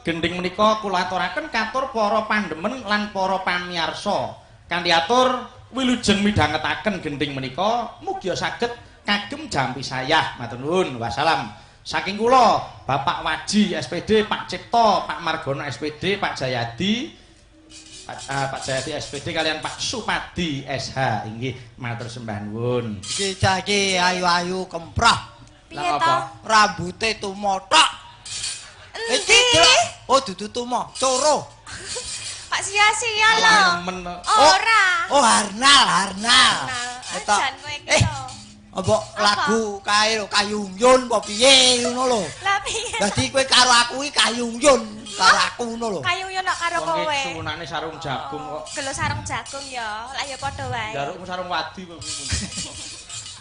Gendhing menika kula aturaken katur para pandemen lan para pamiyarsa. Kanthi atur wilujeng midhangetaken gendhing menika mugia saged kagem jampi sayah. Matur nuwun. Wassalam. Saking kula Bapak Waji SPD, Pak Cipto, Pak Margono SPD, Pak Jayadi, Pak Jayadi SPD kalian Pak Supadi SH. Inggih matur sembah nuwun. Iki cah iki ayu-ayu kemprah. Piye to? Rambute tumothok. Iki oh dudu tumo, coro. Pak sia-sia lho. Ora. Oh Arnal, Arnal. Etok. Apa lagu kae lho Kayungyun apa piye ngono lho. Lah piye? Dadi kowe karo aku iki Kayungyun, karo aku ngono lho. Kayungyun kok karo kowe. Wong suwunane sarung jagung kok. Gelo sarung jagung ya. Lah ya padha wae. Njarukmu sarung wadi kok kuwi.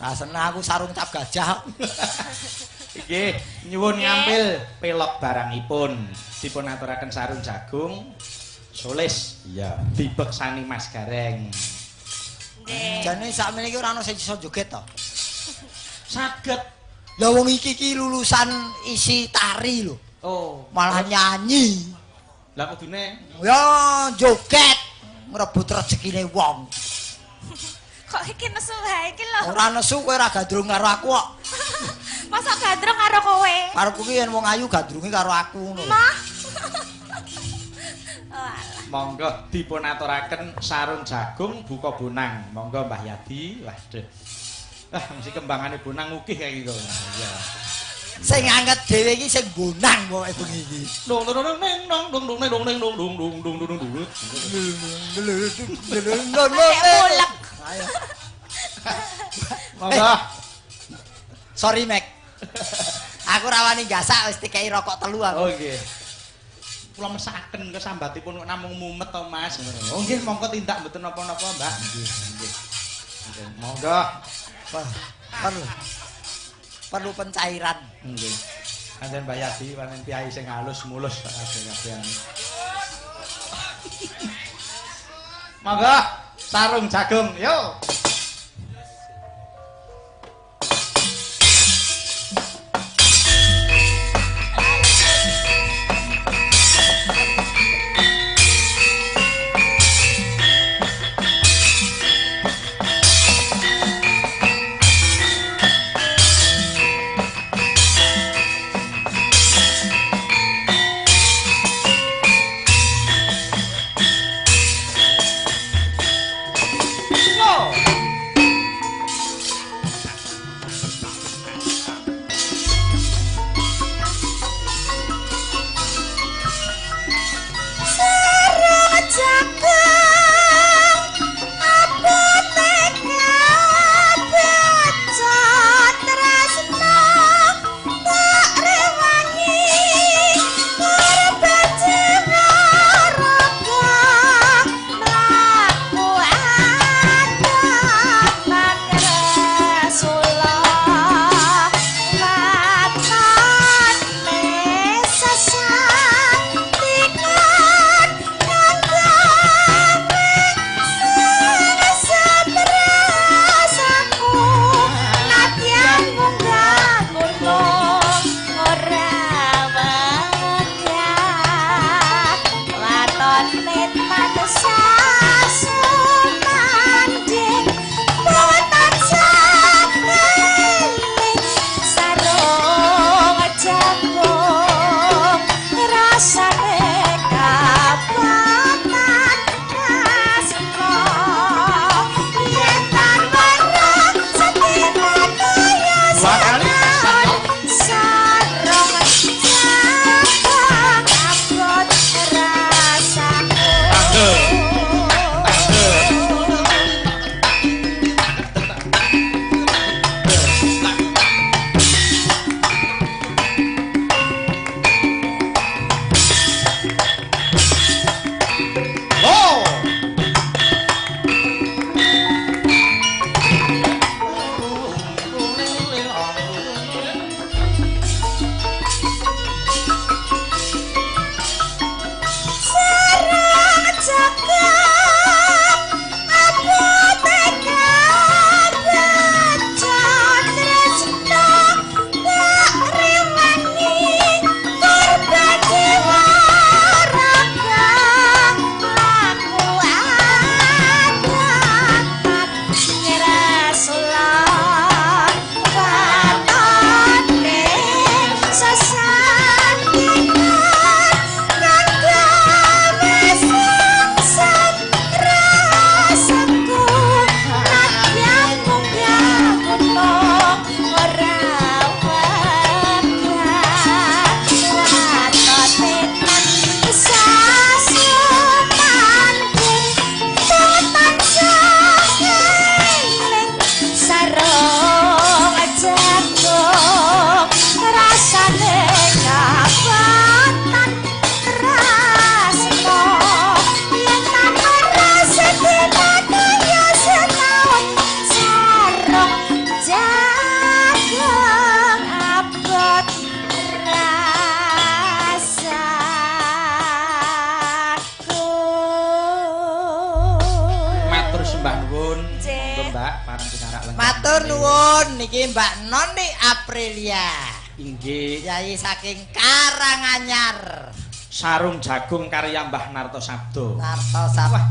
Rasane aku sarung cap gajah. Nggih, nyuwun ngampil pelok barangipun. Dipun aturaken sarung jagung. Solis, iya, dibeksani Mas Gareng. Nggih. Jane sakmene iki ora ono sing iso joget to. Saged. Lah wong iki iki lulusan isi tari lho. Oh, malah nyanyi. Lah kudune ya joget ngrebut rezekine wong. Kok iki nesu wae iki lho. Ora nesu kowe ora gandrung karo aku kok. Masa gandrung karo kowe? Karepku ki yen wong ayu gandrunge karo aku ngono. Mah. Monggo dipun aturaken sarung jagung buka bonang. Monggo Mbah Yadi. Waduh. Ah mesti kembangane bonang ukih kayak gitu. Iya. Sing anget dhewe iki sing bonang pokoke bengi iki. Dong dong dong neng dong dong dong dong neng dong dong dong dong dong dong. Mulek. Ayo. Monggo. Sorry, Mek. Aku rawani gasak wis dikei rokok telu aku. Oh nggih. Kula mesakaken kesambatipun kok namung mumet to, Mas. Oh nggih, monggo tindak mboten napa-napa, Mbak. Nggih, nggih. Monggo. Perlu pencairan. Nggih. Pancen Mbak Yadi pancen piyai sing halus mulus kabeh-kabehan. Monggo sarung jagung, yo. Matur nuwun niki Mbak Noni Aprilia. Inggih. Yai saking Karanganyar. Sarung jagung karya Mbah Narto Sabdo. Narto Sabdo.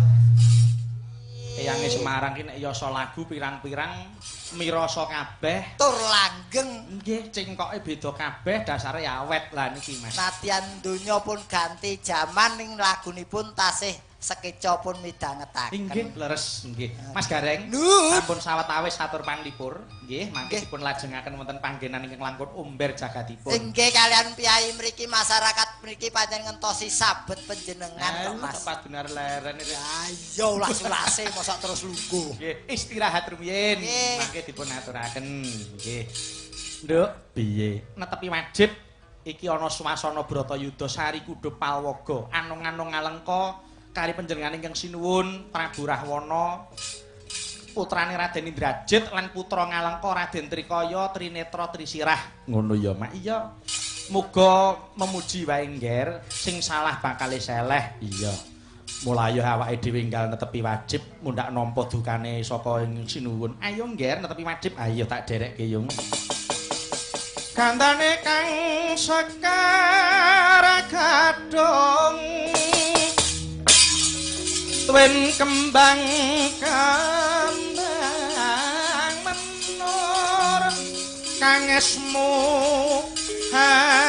Eyange Semarang ki nek yasa lagu pirang-pirang mirasa kabeh tur langgeng. Nggih, cengkoke beda kabeh, dasare awet lah niki Mas. Nadyan donya pun ganti jaman ning lagunipun tasih sekeca pun midhangetaken. Inggih, leres nggih. Mas Gareng, sampun sawetawis atur panglipur, nggih, mangke dipun lajengaken wonten panggenan ingkang langkung umber jagatipun. Inggih, kalian piyai mriki masyarakat mriki pancen ngentosi sabet panjenengan kok Mas. Tepat benar leren iki. Ha iya ulas-ulase mosok terus lungguh. Nggih, istirahat rumiyin, mangke dipun aturaken. Nggih. Nduk, piye? Netepi wajib Iki ana swasana Bratayuda Sari Kuda Palwaga, anung-anung ngalengka kari panjenengane ingkang sinuwun Prabu Rahwana, putrane Raden Indrajit lan putra ngalengka Raden Trikaya Trinetra Trisirah. Ngono ya, Mak. Iya. Muga memuji wae, Ngger, sing salah bakale seleh. Iya. Mulayo awake dhewe enggal netepi wajib mundhak nampa dukane saka ing sinuwun. Ayo, Ngger, netepi wajib. Ayo tak derekke, Yung. Gandane kang sekar gadhong twin kembang kembang menur kang esmu harum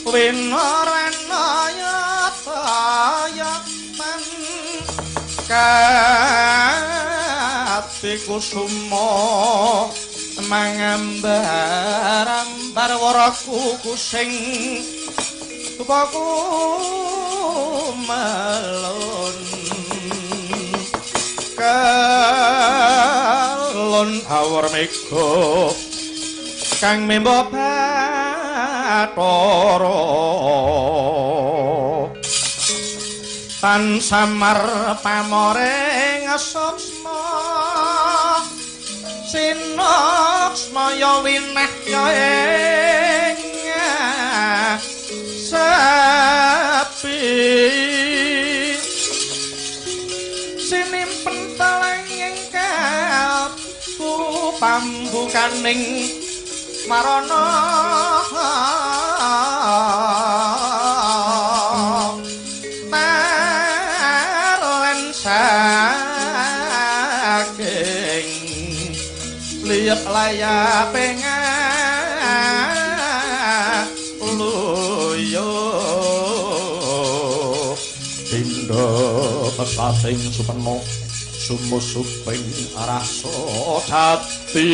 winoranaya tayaman kati kusuma mangambar-ambar waraku kusing tupaku melon kelon awor mega kang memba bathara tan samar pamore ngesuksma sinoksmaya winahya ing sepi sinimpen teleng kalbu pambukaning marana tarlen saking liyep layape ngaluyo Dinda pesating supena sumusuping rasa jati.